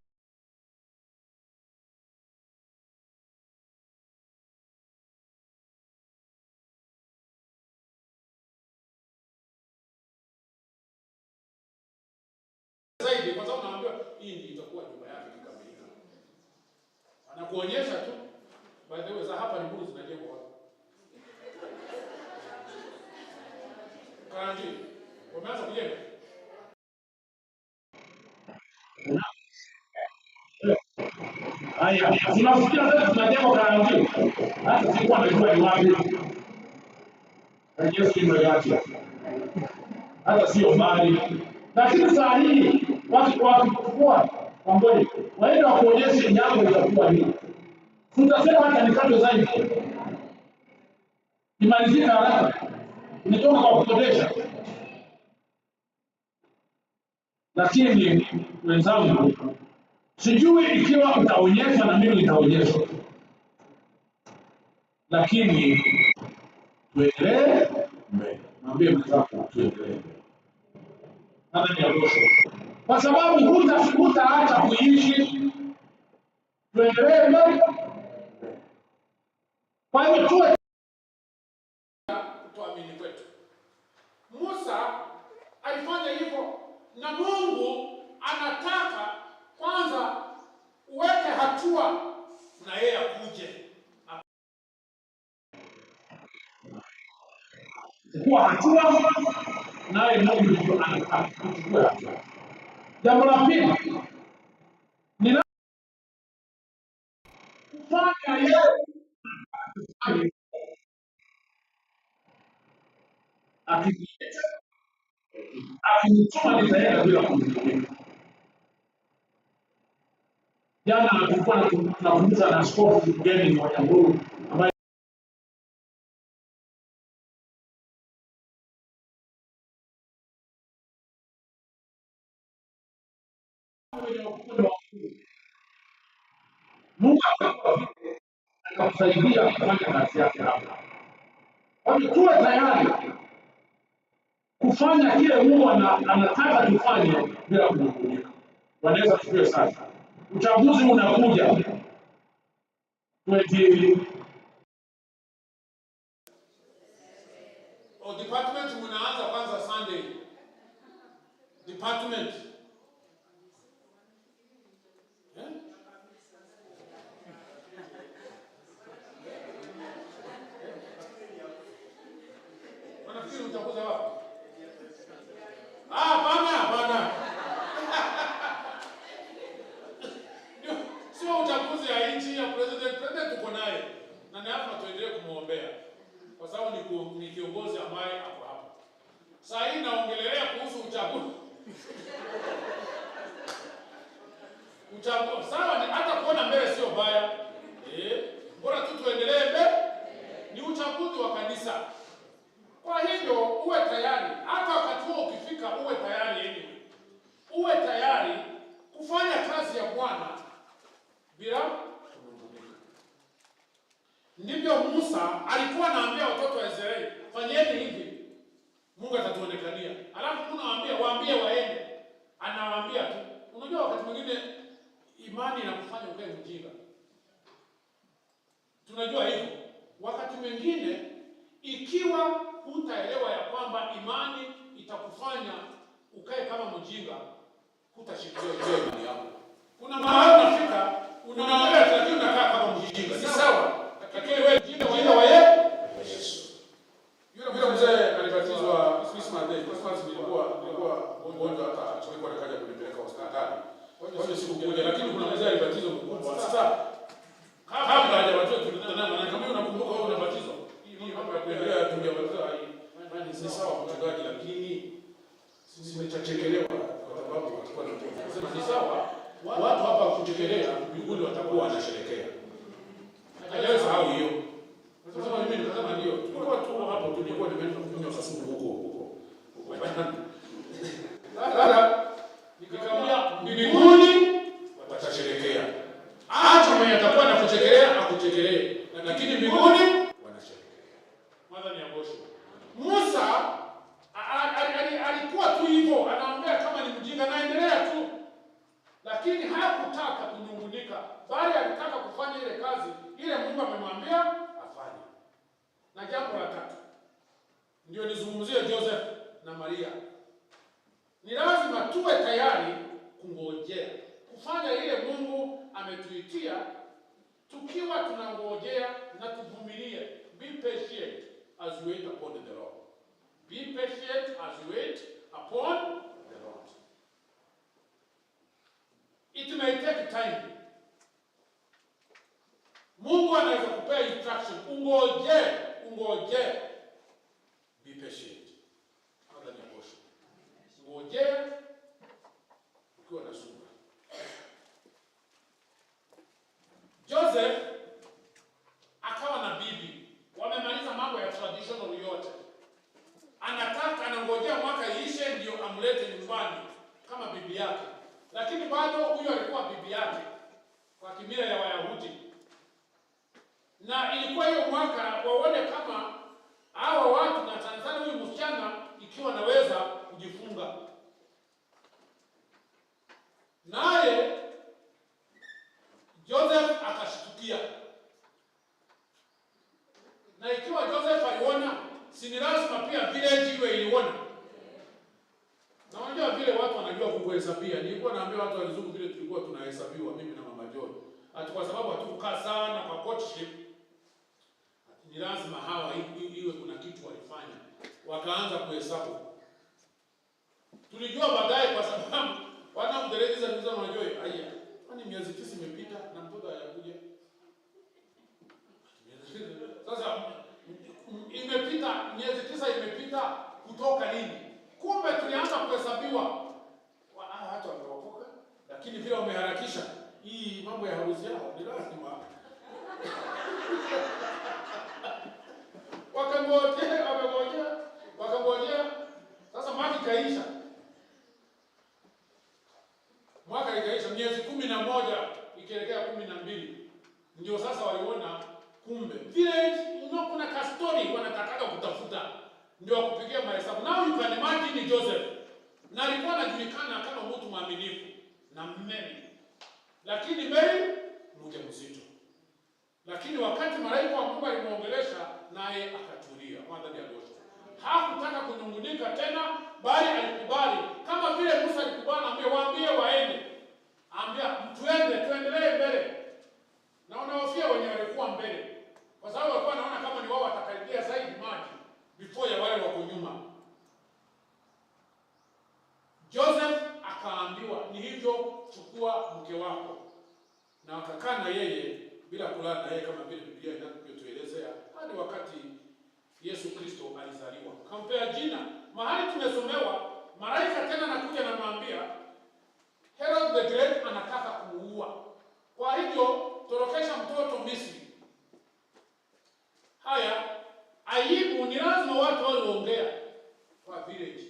zaidi, kwa sababu naambiwa hii ndio itakuwa nyumba yake ikikamilika. Anakuonyesha tu. By the way, za hapa ni buru zinajengwa wapi? Karanji, wameanza kujenga. Haya, tunasikia sasa tunajengwa Karanji, hata sikuwa najua ni wapi. Yesu ni hata sio mbali, lakini saa hii watu wakichukua wangoje, waende wakuonyeshe jambo itakuwa nini. Tutasema hata nikato zaidi imalizike haraka, imetoka kwa kukodesha. Lakini wenzangu, sijui ikiwa utaonyeshwa na mimi nitaonyeshwa, lakini tuendelee mbele. Mwambie mwenzako tuendelee mbele. Hata ni ya mwisho, kwa sababu hutaacha kuishi. Tuendelee mbele. Kwa hivyo tuwe kutoamini kwetu. Musa alifanya hivyo, na Mungu anataka kwanza uweke hatua na yeye akuje. Chukua hatua, naye Mungu ndio anataka uchukue hatua. Jambo la pili ni kufanya yeye akiniita, akinituma nitaenda bila kunung'unika. Jana tulikuwa tunazungumza na askofu mgeni wa Nyahururu ambaye Mungu atakuwa vile atakusaidia kufanya kazi yake hapa. Kwa hiyo tuwe tayari kufanya kile Mungu anataka tufanye bila kunung'unika. Bwana Yesu asifiwe sana. Uchaguzi unakuja 20 O department mnaanza kwanza Sunday. Department. Eh? Wanafikiri utakuza wapi? Ah, hapana, hapana. Sio uchaguzi ya nchi ya president. President tuko naye. Na ni hapa tuendelee kumuombea. Kwa sababu ni kiongozi ambaye ako hapa. Saa hii naongelelea kuhusu uchaguzi. Uchaguzi sawa, ni hata kuona mbele sio baya. Bora tu tuendelee mbele. Ni uchaguzi wa kanisa. Kwa hivyo uwe tayari, hata wakati huo ukifika uwe tayari anyway. Uwe tayari kufanya kazi ya Bwana bila kunung'unika. Ndivyo Musa alikuwa anaambia watoto wa Israeli, fanyeni hivi, Mungu atatuonekania. Alafu Mungu anawaambia, waambie waende. Anawaambia tu. Unajua wakati mwingine imani inakufanya ukae mjinga. Tunajua hivyo. Wakati mwingine ikiwa hutaelewa ya kwamba imani itakufanya ukae kama mjinga, hutashikilia hiyo imani yako. Kuna mahali unafika unaongea lakini unakaa kama mjinga. Si sawa. Lakini wewe mjinga wa Yesu. Yule mzee alibatizwa Christmas Day. Christmas nilikuwa mgonjwa, hata tulikuwa nikaja kunipeleka hospitali. Kwa hiyo sikukuja, lakini kuna mzee alibatizwa mkubwa. Sasa kabla hajabatizwa tulikutana naye, kama unakumbuka wewe unabatizwa. Hii mambo ya kuendelea tungebatizwa hii. Ni sawa mchungaji, lakini simechachekelewa kwa sababu watakuwa na sema ni sawa. Watu hapa kuchekelea, mbinguni watakuwa wanasherehekea. Hajawahi sahau hiyo. Sasa mimi nikasema ndio. Tulikuwa tu hapo, tulikuwa nimeenda kunywa kasumu huko huko. Sasa nikamwambia mbinguni watasherehekea. Acha mwenye atakuwa anakuchekelea akuchekelee, lakini mbinguni wanasherehekea. Mwanzo ni abortion. Musa alikuwa tu hivyo, anaongea kama ni mjinga, naendelea tu. Lakini hakutaka kunung'unika, bali alitaka kufanya ile kazi ile Mungu amemwambia afanye. Na jambo la tatu ndio nizungumzie Joseph na Maria. Ni lazima tuwe tayari kungojea, kufanya ile Mungu ametuitia, tukiwa tunangojea na tuvumilie. Be patient as you wait upon the Lord. Be patient as you wait upon the Lord. It may take time. Mungu anaweza kupea instruction, ungoje, ungoje. Be patient. Hata ni abortion. Ngoje ukiwa na subira. Joseph akawa na bibi, wamemaliza mambo ya traditional yote. Anataka, anangojea mwaka iishe ndio amlete nyumbani kama bibi yake. Lakini bado huyo alikuwa bibi yake kwa kimila ya Wayahudi. Na ilikuwa hiyo mwaka waone kama hawa watu na sana sana huyu msichana ikiwa anaweza kujifunga. Naye Joseph akashtukia. Na ikiwa Joseph aliona, si ni lazima pia village iwe iliona. Na unajua vile watu wanajua kukuhesabia. Nilikuwa naambia watu walizungu vile tulikuwa tunahesabiwa mimi na Mama John. Ati kwa sababu hatukukaa sana kwa courtship, ni lazima hawa iwe kuna kitu walifanya. kuhesabu. Tulijua baadaye kwa sababu wana mdereza niuza unajua aya. Kwani miezi 9 imepita na mtoto hajakuja. Sasa imepita miezi 9 imepita kutoka nini? Kumbe tulianza kuhesabiwa. Watu wameokoka, lakini vile wameharakisha hii mambo ya harusi yao ni lazima. Wakangojea. Sasa mwaka ikaisha. Mwaka ikaisha miezi 11 ikielekea 12. Ndio sasa waliona kumbe village kuna kastori wanataka kutafuta ndio wakupigia mahesabu. Now you can imagine Joseph. Na alikuwa anajulikana kama mtu mwaminifu na Mary. Lakini Mary mjamzito. Lakini wakati malaika wa Mungu alimuongelesha naye akatulia. Mwanzo ya Gosho. Hakutaka kunungunika tena bali alikubali kama vile Musa alikubali, ambia waambie waende. Ambia tuende, tuendelee mbele. Na unahofia wenye walikuwa mbele. Kwa sababu walikuwa wanaona kama ni wao watakaribia zaidi maji before ya wale wako nyuma. Joseph akaambiwa ni hivyo, chukua mke wako. Na akakaa na yeye bila kulala na yeye kama vile Biblia inavyotuelezea hadi wakati Yesu Kristo alizaliwa. Kampea jina. Mahali tumesomewa malaika tena anakuja na mwambia Herod the Great anataka kumuua. Kwa hivyo torokesha mtoto Misri. Haya, aibu ni lazima watu waliongea kwa village.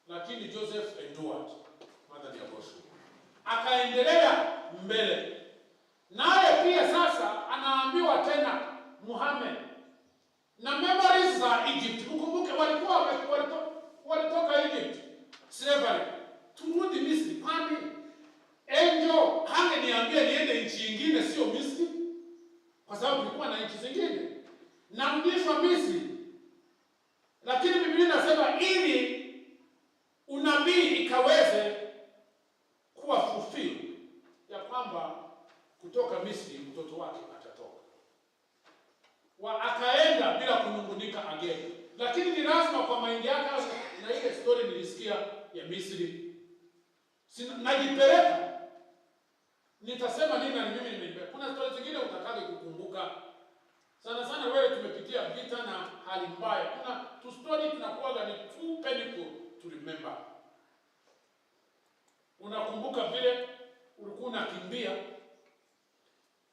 Lakini Joseph endured. Mother ya Bosho. Akaendelea mbele. Naye pia sasa anaambiwa tena Muhammad. Na memories za Egypt. Ukumbuke walikuwa walitoka Egypt. Slavery. Turudi Misri. Kwani angel hangeniambia niende nchi nyingine sio Misri? Kwa sababu kulikuwa na nchi zingine. Narudishwa Misri. Lakini Biblia inasema ili unabii ikaweze kuwa fulfilled ya kwamba kutoka Misri mtoto wake atatoka. Akaenda bila kunungunika again. Lakini ni lazima kwa maindi yake na ile story nilisikia ya Misri. Najipeleka. Nitasema nini na mimi nimejipeleka. Kuna story zingine utakaje kukumbuka. Sana sana wewe tumepitia vita na hali mbaya. Kuna tu story tunakuwaga ni too painful to remember. Unakumbuka vile ulikuwa unakimbia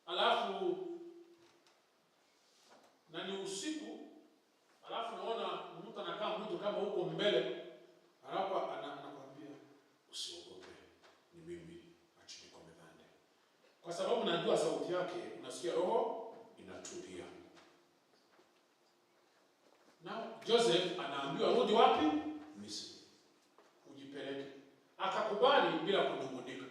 alafu na ni usiku, alafu naona mtu anakaa mtu kama huko mbele, alafu anakuambia usiogope, ni mimi Achimiko Methande. Kwa sababu najua sauti yake, unasikia roho inatulia. Now Joseph anaambiwa rudi wapi? Misri. Ujipeleke. Akakubali bila kunungunika.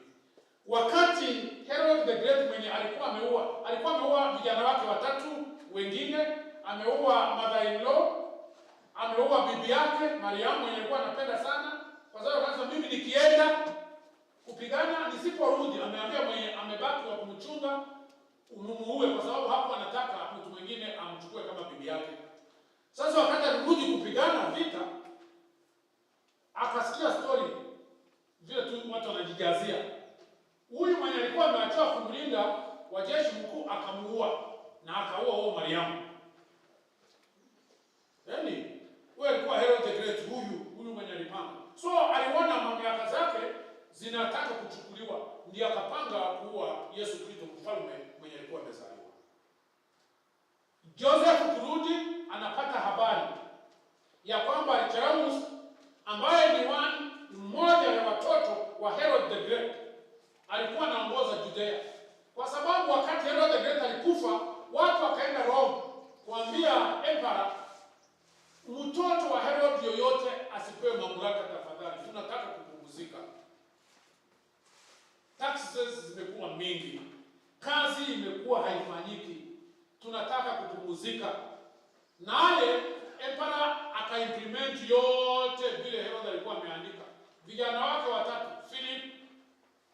Wakati Herod the Great mwenye alikuwa ameua vijana wake watatu wengine, ameua mother-in-law, ameua bibi yake Mariamu mwenye alikuwa anapenda sana, kwa sababu kwanza mimi nikienda kupigana nisiporudi, ameambia mwenye amebaki wa kumchunga umuue, kwa sababu hapo anataka mtu mwingine amchukue kama bibi yake. Sasa wakati alirudi kupigana vita, akasikia story vile tu watu wanajijazia. Huyu mwenye alikuwa ameachiwa kumlinda wa jeshi mkuu akamuua na akaua huo Mariamu. Yaani huyu alikuwa Herod the Great, huyu mwenye alipanga. So aliona mamlaka zake zinataka kuchukuliwa, ndiye akapanga kuua Yesu Kristo mfalme mwenye alikuwa amezaliwa. Joseph kurudi anapata habari ya kwamba Archelaus ambaye ni mmoja ya watoto wa Herod the Great alikuwa anaongoza Judea. Kwa sababu wakati Herod the Great alikufa, watu wakaenda Rome kuambia emperor, mtoto wa Herod yoyote asipewe mamlaka tafadhali, tunataka kupumzika. Taxes zimekuwa mingi, kazi imekuwa haifanyiki, tunataka kupumzika. Naye emperor akaimplement yote vile Herod alikuwa ameandika. Vijana wake watatu, Philip,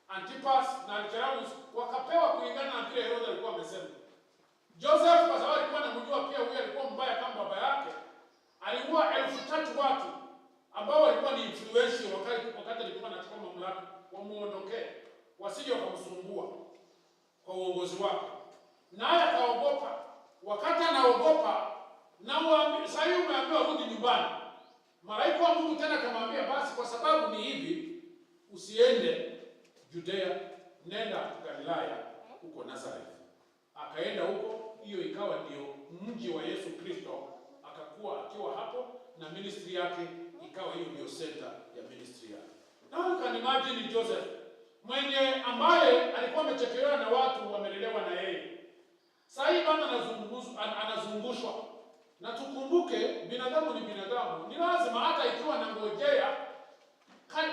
Antipas na Archelaus, wakapewa kulingana na vile Herod alikuwa amesema. Joseph kwa sababu alikuwa anamjua pia huyu alikuwa mbaya kama baba yake, aliua 3,000 watu wasije wakamsumbua kwa uongozi wake, naye akaogopa. Wakati anaogopa na sasa hivi umeambiwa rudi nyumbani, malaika wa Mungu tena akamwambia, basi kwa sababu ni hivi, usiende Judea, nenda Galilaya huko Nazareth. Akaenda huko, hiyo ikawa ndio mji wa Yesu Kristo, akakuwa akiwa hapo na ministry yake ikawa hiyo ndio center ya ministry yake. Now you can imagine Joseph mwenye ambaye alikuwa amechekelewa na watu wamelelewa na yeye. Sasa hii bana anazungushwa. Na tukumbuke binadamu ni binadamu, ni lazima hata ikiwa nangojea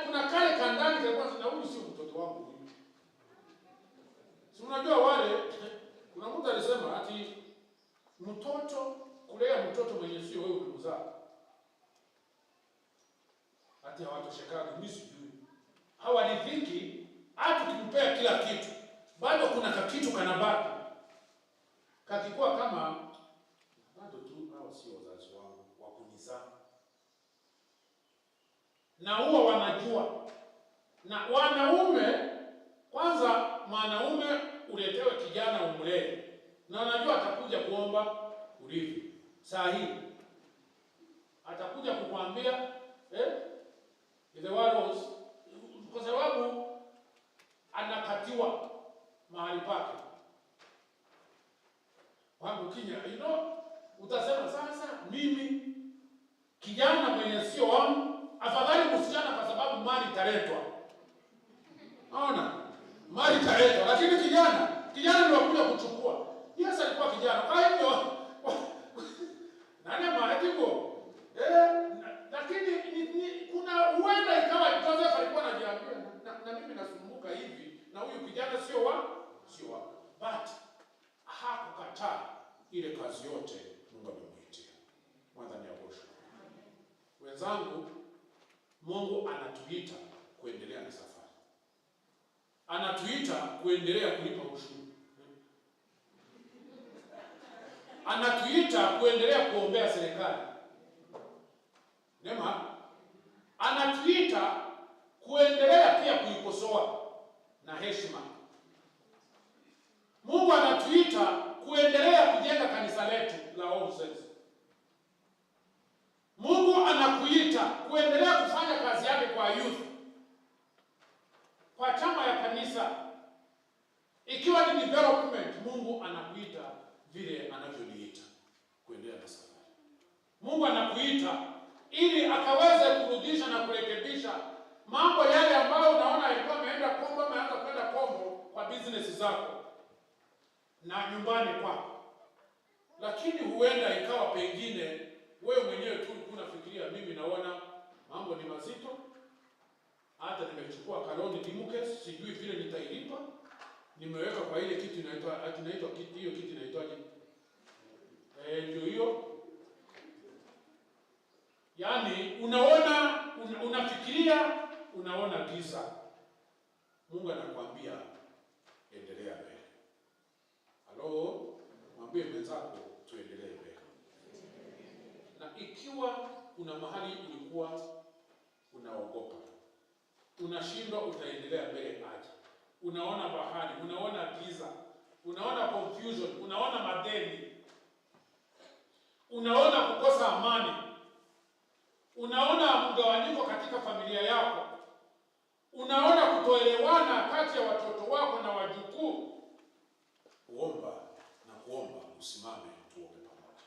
kuna kale kandani kalikuwa na huyu sio mtoto wangu huyu. Si unajua wale, kuna mtu alisema ati mtoto kulea mtoto mwenye sio wewe ulimzaa, ati hawatoshekagi. Mimi sijui hawaridhiki, hata ukimpea kila kitu bado kuna kakitu kanabaki kakikuwa kama bado tu hao sio wazazi wangu wa kunizaa, na huwa wanajua. Na wanaume kwanza, mwanaume uletewe kijana umlee, na unajua atakuja kuomba urithi. Saa hii atakuja kukwambia the world, kwa sababu anakatiwa mahali pake wangu kinya, you know, utasema sasa mimi kijana mwenye sio wangu, afadhali msichana kwa sababu mali italetwa. Naona mali italetwa, lakini kijana ndio wakuja kuchukua. Yesu alikuwa kijana, kwa hivyo nani maandiko lakini kuna huenda ikawa Joseph alikuwa anajiambia na mimi nasumbuka hivi na huyu kijana sio wa, but hakukataa ile kazi yote Mungu amemuitia. Mwanzani ya Bosho. Wenzangu, Mungu anatuita kuendelea na safari. Anatuita kuendelea kulipa ushuru. Anatuita kuendelea kuombea serikali. Nema, anatuita kuendelea pia kuikosoa na heshima. Mungu anatuita kuendelea kujenga kanisa letu la All Saints. Mungu anakuita kuendelea kufanya kazi yake kwa youth, kwa chama ya kanisa. Ikiwa ni development, Mungu anakuita vile anavyoniita kuendelea na safari. Mungu anakuita ili akaweze kurudisha na kurekebisha mambo yale ambayo unaona yalikuwa yameenda kombo ama yaanza kwenda kombo kwa business zako na nyumbani kwako. Lakini huenda ikawa pengine wewe mwenyewe tu ulikuwa unafikiria, mimi naona mambo ni mazito, hata nimechukua kaloni dimuke, sijui vile nitailipa, nimeweka kwa ile kitu inaitwa inaitwa kitu hiyo kitu inaitwaje? Ndio hiyo. Yaani unaona unafikiria, unaona giza. Mungu anakuambia endelea mbele. Halo, mwambie mwenzako tuendelee mbele. Na ikiwa kuna mahali ulikuwa unaogopa, unashindwa, utaendelea mbele aje? Unaona bahari, unaona giza, unaona confusion, unaona madeni, unaona kukosa amani, unaona mgawanyiko katika familia yako, unaona kutoelewana kati ya watoto wako na wajukuu, kuomba na kuomba, usimame tuombe pamoja,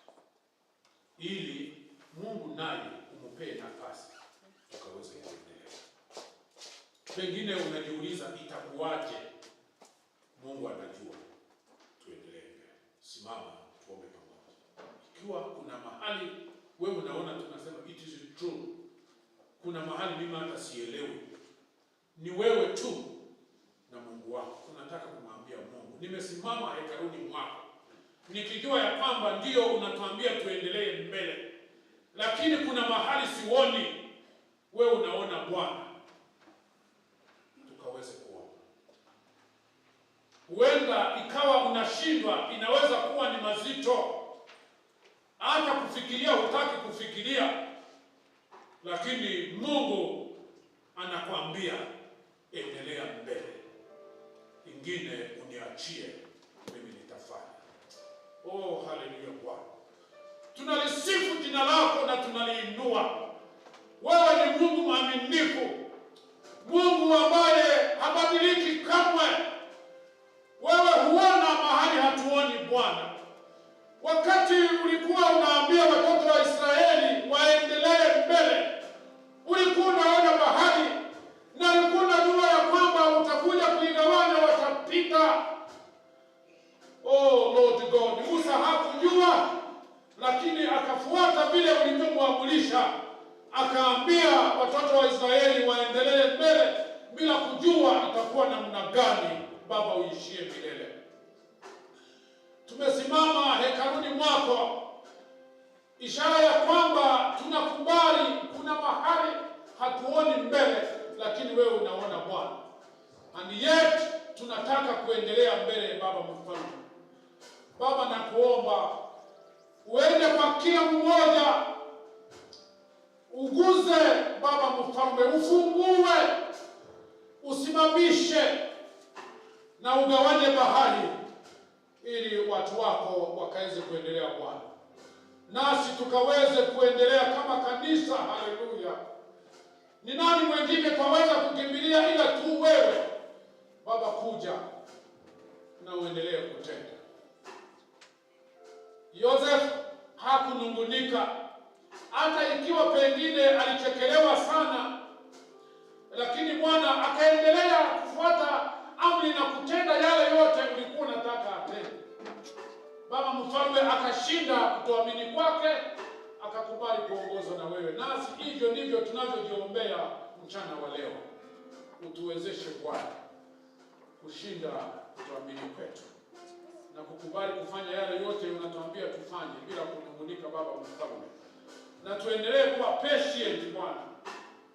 ili Mungu naye umupee nafasi ukaweze kuendelea. Pengine unajiuliza itakuwaje? Mungu anajua. Tuendelee mbele. Simama tuombe pamoja. Ikiwa kuna mahali wewe unaona tunasema it is true, kuna mahali mimi hata sielewi, ni wewe tu na Mungu wako. Unataka kumwambia Mungu, nimesimama hekaluni mwako nikijua ya kwamba ndio unatuambia tuendelee mbele, lakini kuna mahali sioni, wewe unaona Bwana, tukaweze kuomba. Huenda ikawa unashindwa, inaweza kuwa ni mazito, hata kufikiria hutaki kufikiria, lakini Mungu anakuambia endelea mbele. Ingine uniachie mimi, nitafanya. Oh, haleluya Bwana. Tunalisifu jina lako na tunaliinua. Wewe ni Mungu mwaminifu, Mungu ambaye habadiliki kamwe. Wewe huona mahali hatuoni Bwana. Wakati ulikuwa unaambia watoto wa Israeli waendelee mbele, ulikuwa unaona bahari na ulikuwa unajua ya kwamba utakuja kuigawanya, watapita. Oh Lord God, Musa hakujua, lakini akafuata vile ulivyomwamulisha, akaambia watoto wa Israeli waendelee mbele bila kujua itakuwa namna gani. Baba, uishie milele. Tumesimama hekaluni mwako, ishara ya kwamba tunakubali kuna mahali hatuoni mbele, lakini wewe unaona Bwana. And yet tunataka kuendelea mbele, Baba Mfalme. Baba, nakuomba uende kwa kila mmoja, uguze Baba Mfalme, ufungue, usimamishe na ugawanye bahari ili watu wako wakaweze kuendelea Bwana, nasi tukaweze kuendelea kama kanisa. Haleluya! Ni nani mwingine twaweza kukimbilia ila tu wewe Baba? Kuja na uendelee kutenda. Yosef hakunungunika, hata ikiwa pengine alichekelewa sana, lakini Bwana akaendelea kufuata amri na kutenda yale yote ulikuwa unataka atende. Baba Mfalme akashinda kutoamini kwake, akakubali kuongozwa na wewe. Nasi hivyo ndivyo tunavyojiombea mchana wa leo. Utuwezeshe Bwana kushinda kutoamini kwetu na kukubali kufanya yale yote unatuambia tufanye bila kunungunika, Baba Mfalme, na tuendelee kuwa patient Bwana,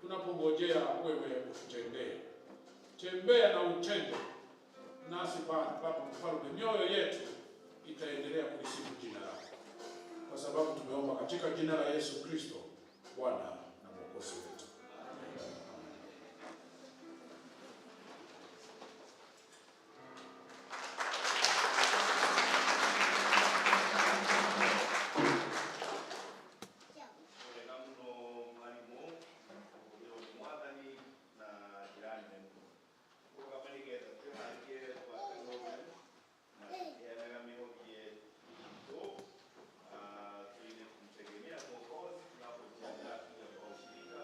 tunapongojea wewe ututendee. Tembea na utende nasi Baba Mfalme, mioyo yetu itaendelea kulisifu jina lako, kwa sababu tumeomba katika jina la Yesu Kristo, Bwana na Mwokozi wetu. Wega muno mwarimu ũyũ nĩ mwathani na njĩra nene mũno kũrũgama nĩgetha twĩharĩrie gwaka na tũheanaga mĩhothi itũ tuine kumtegemea Mwokozi tunapojiandaa kuja kwa ushirika.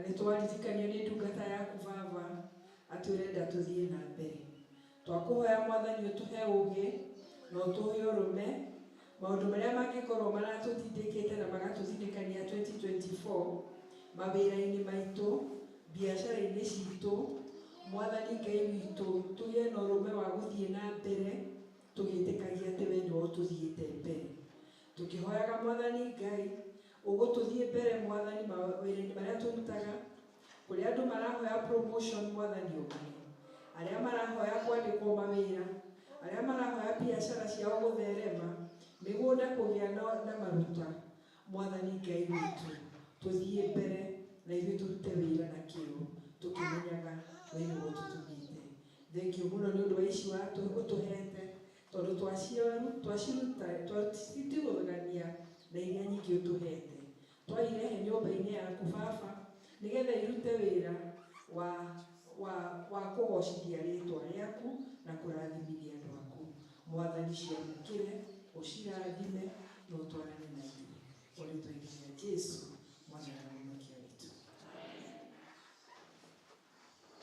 Nĩ twaririkanio nĩ ndungata yaku baba atĩ ũrenda tũthiĩ na mbere. Twakũhoya Mwathani ũtũhe ũũgĩ na ũtũhe ũrũme maũndũ marĩa mangĩkorwo maratũtindĩkĩte na magatũtindĩkania 2024 mawĩra-inĩ maitũ, biacara-inĩ citũ. Mwathani Ngai witũ, tũgĩe na ũrũme wa gũthiĩ na mbere tũgĩtĩkagia atĩ we nĩwe ũtũthiĩte mbere. Tũkĩhoyaga Mwathani Ngai ũgũtũthiĩ mbere Mwathani mawĩra-inĩ marĩa tũrutaga, kũrĩa andũ marahoya promotion Mwathani ũmahe, arĩa marahoya kwandĩkwo mawĩra, arĩa marahoya biacara ciao gũtherema, mĩgũnda kũgĩa na maruta. Mwathani Ngai witũ, tũthiĩ mbere na ithuĩ tũrute wĩra na kĩo tũkĩmenyaga we nĩwe ũtũtũmĩte. Thengiũ mũno nĩ ũndũ wa ici ũtũhete, tondũ twaciruta twacitigũthania na iria nyingĩ ũtũhete. Twairehe nyũmba-inĩ yaku baba nĩgetha irute wĩra wa kũgocithia rĩtwa rĩaku na kũrathimithia andũ aku. Mwathani ciamũkĩre, ũcirathime na ũtwarane na ithuĩ. O rĩtwa-inĩ rĩa Jesu Mwathani na Mũhonokia witũ.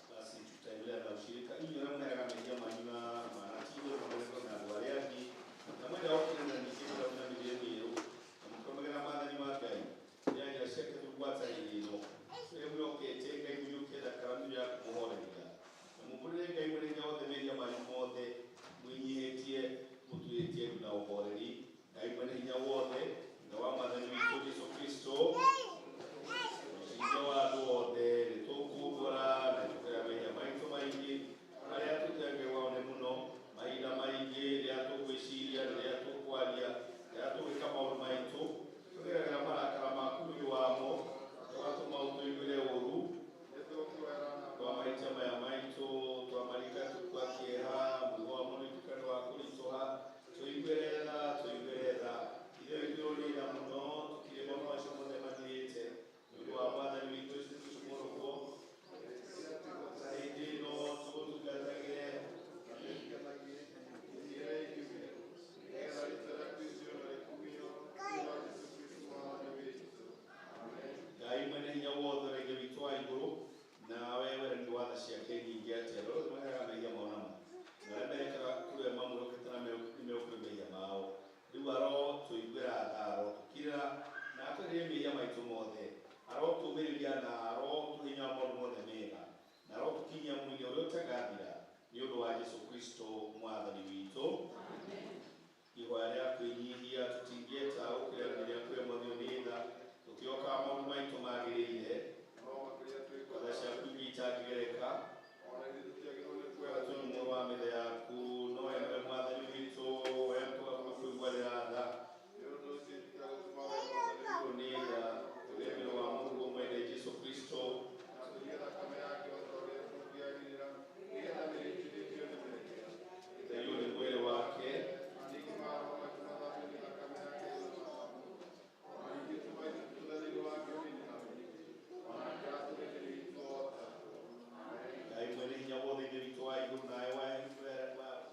Basi tutaendelea na ushirika inyuĩ arĩa mũheaga mehia manyu na manatigo na mũreko na andũ arĩa angĩ na mwenda gũkinyanĩra ningĩ mũrĩa na mĩthiĩre mĩerũ na mũkĩrũmagĩrĩra maathani ma Ngai rĩa njĩra ciake tũgwata hĩndĩ ĩno rĩrĩa mwĩhokete Ngai mũiyũkie thakame ya kũmũhooreria na mũmbũrĩre Ngai mwene hinya wothe mehia manyu mothe mwĩnyihĩtie mũturĩtie ndu na ũhoreri. Ngai mwene hinya wothe na wa Mwathani witũ Jesu Kristo ũcirithia wa andũ othe nĩtũkumbũra na tũkĩra mehia maitũ maingĩ marĩa tũtengewao nĩ mũno mahinda maingĩ rĩrĩa tũgwĩciria, rĩrĩa tũkwaria, rĩrĩa tũgwĩka maũndũ maitũ tũgeragĩra marakara maku nĩ ũndũ wamo tũgatũma ũtũiguĩre ũũru twa mahĩtia maya maitũ twamarika tukua kĩeha mũrigo wamo nĩ ũtuĩka wa kũritũha. Tũiguĩre tha, tũiguĩre tha. Ithe witũ nĩ tha mũno tũkire maũndũ macio mothe mathirĩte nĩ ũndũ wa Mwathani witũ Jesũ Kristo mũrũguo hĩndĩ ĩno tũgũtungatagĩre. Ngai mwene hinya wothe ũrĩa Ithe witũ wa igũrũ nawe were nĩ watha ciake nyingĩ atĩ andũ othe maheaga mehia mao nama na arĩa merekaga kũrĩ mamwĩhokete na nĩmekũrĩ mehia mao. Rĩu arotũiguĩra tha, arotũkirĩra na atwehererie mehia maitũ mothe, arotũũmĩrĩria na arotũhinya maũndũ mothe mega na arotũkinyia mwĩrĩ ũrĩa ũtagathira nĩ ũndũ wa Jesu Kristo Mwathani witũ. Ihoya rĩa kwĩnyihia tũtingĩeta gũkĩranĩria kwĩ mwathio nĩ tha tũkĩokaga maũndũ maitũ magĩrĩire tha ciaku ingĩ itangĩgereka tũnyumo wa mĩthe yaku no we nĩwe Mwathani witũ we tũgakũiguanĩra tha nĩ tha tũgĩrĩmĩrwo wa mũrũguo mwende Jesu Kristo. Therio nĩ mwĩrĩ wake Ngai mwene hinya wothe Ithe witũ wa igũrũ nawe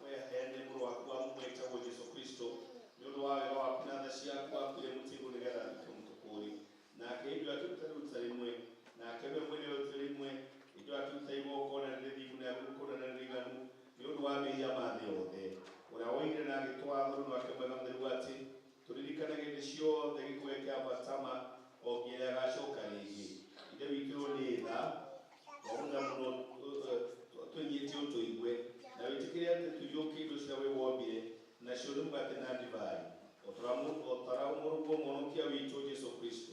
weheanire mũrũ waku wa mũmwe wĩtagwo Jesu Kristo nĩ ũndũ wa wega waku na tha ciaku akuire mũtĩ igũrũ nĩgetha atuĩke mũtũkũũri. Nake hĩndĩ ĩyo akĩruta iruta rĩmwe, nake we mwene iruta rĩmwe hĩndĩ ĩyo akĩruta igongona rĩrĩ thingu na rĩrĩ na rĩiganu nĩ ũndũ wa mehia ma thĩ yothe, ũrĩa woigire na agĩtwatha rũrũ rwake mwega mũtheru atĩ tũririkanage hĩndĩ ciothe gĩkuũ gĩake kĩa batama o nginya rĩrĩa agacooka rĩngĩ. Ithe witũ nĩ tha twagũthaitha mũno twĩnyihĩtie ũtũigue na wĩtĩkĩre atĩ tũiyũkie indo cia we wombire nacio nĩ mũgate na ndibai o ta ũrĩa mũrũguo Mũhonokia witũ Jesu Kristo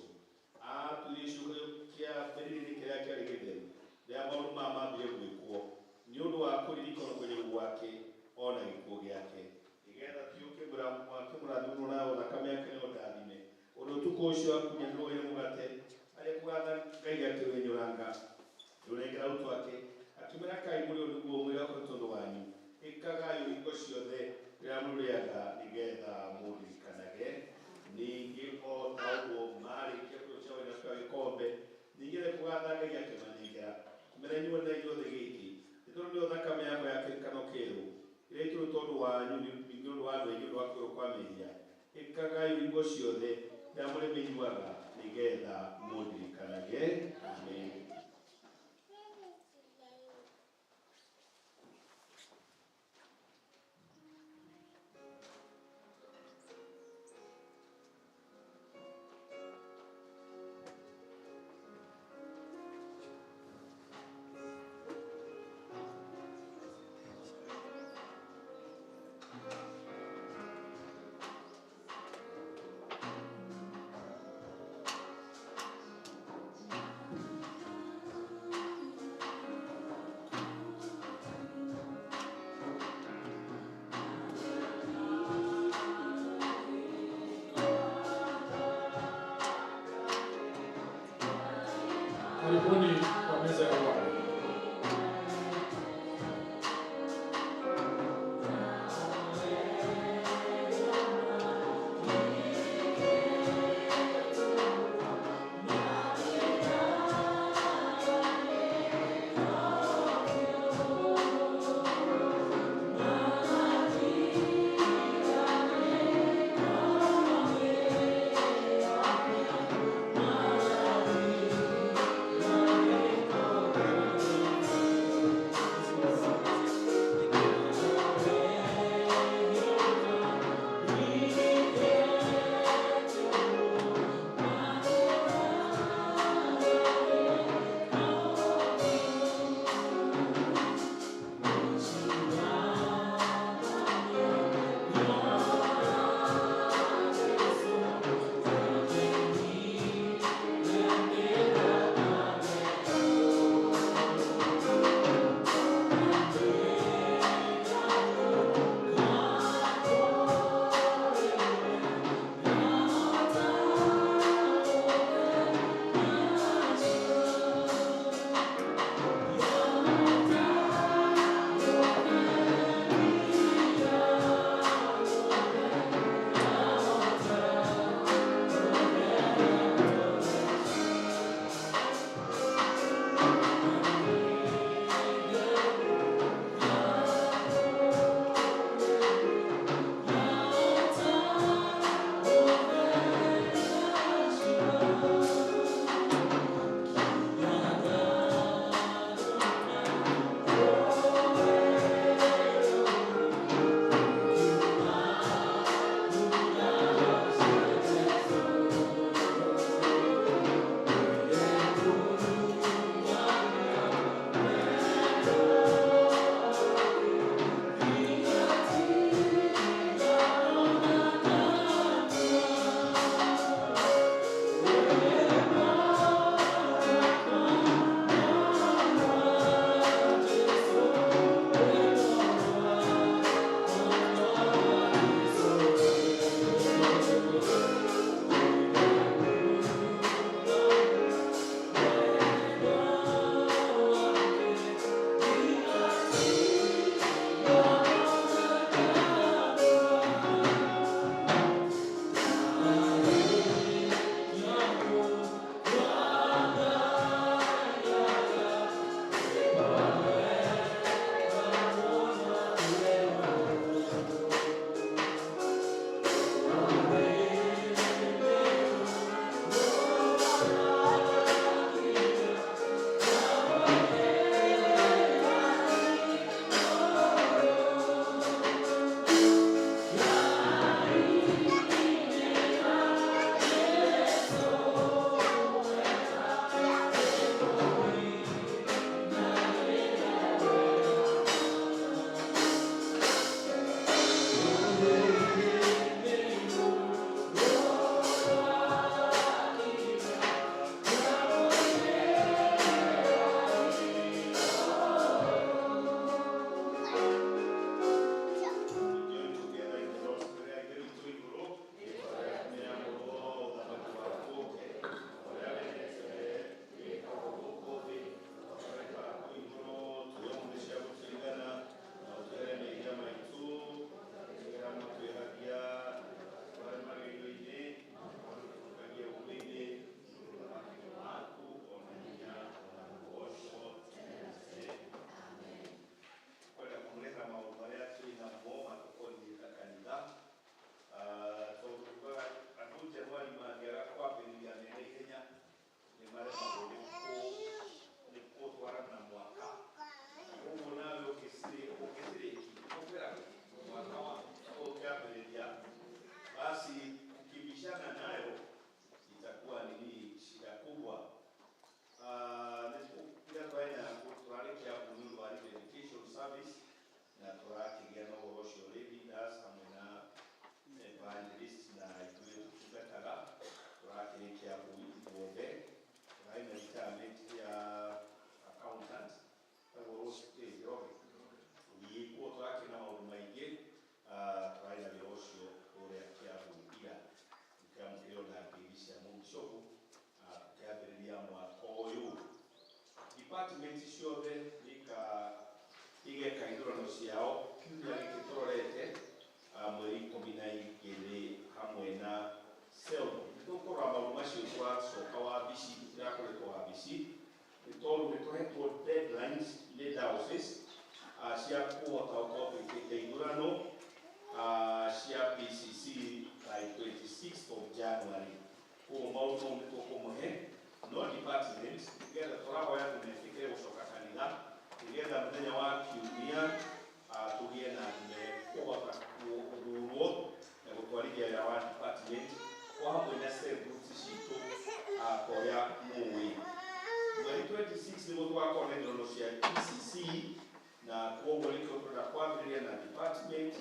aatuire gĩcigo kĩa mbĩrĩra-inĩ kĩrĩa kĩarĩ gĩtheru rĩrĩa maũndũ maya maambire gwĩkwo nĩ ũndũ wa kũririkana kũnyarirwo gwake o na gĩkuũ gĩake nĩgetha tũiyũkie mwake mũrathime mũno nayo thakame yake nĩyo ndathime. Ũrĩa ũtukũ ũcio akunyanĩrwo oire mũgate arĩa kũgatha Ngai akĩwenyũranga rũnengera arutwo ake akĩmera kai mũrĩ ũyũ nĩguo mwĩrĩ wakwa tondũ wanyu ĩkagai hingo ciothe rĩrĩa mũrĩaga nĩgetha mũndirikanage. Ningĩ o ta ũguo marĩkia kũrĩa kĩawe na gĩkombe ningĩ arĩ kũgatha Ngai akĩmanengera akĩmera inyuĩ na inyuothe gĩkĩ nĩ tondũ nĩyo thakame yakwa ya kĩrĩkanĩro kĩerũ ĩrĩa ĩitirwo tondũ wanyu nĩ ũndũ wa andũ aingĩ ũndũ wa kũheo kwa mehia. Ĩkagai hingo ciothe rĩrĩa mũrĩmĩnyuaga nĩgetha mũndirikanage. Amen. Ciothe igeka ithurano ciao kiumia gĩkĩ tũrorete, mweri 12 hamwe na cell. Nĩ tũkũrora maũndũ macio twacoka wabici. Tũtirakoretwo wabici nĩ tondũ nĩ tũhetwo deadlines nĩ diocese cia kũhota gũkorwo twĩkĩte ithurano cia PCC by 26th of January. Koguo maũndũ mau nĩ tũkũmũhe no department nĩgetha tũrahoya andũ metĩkĩre gũcoka kanitha nĩgetha mũthenya wa kiumia tũgĩe na andũ mekũhota gũthurwo na gũtwarithia wĩra wa department o hamwe na cell groups citũ ta ũrĩa mũĩ. Mweri 26 nĩguo tũgakorwo na ithurano cia PCC, na koguo nĩkĩo tũrenda kwambĩrĩria na department,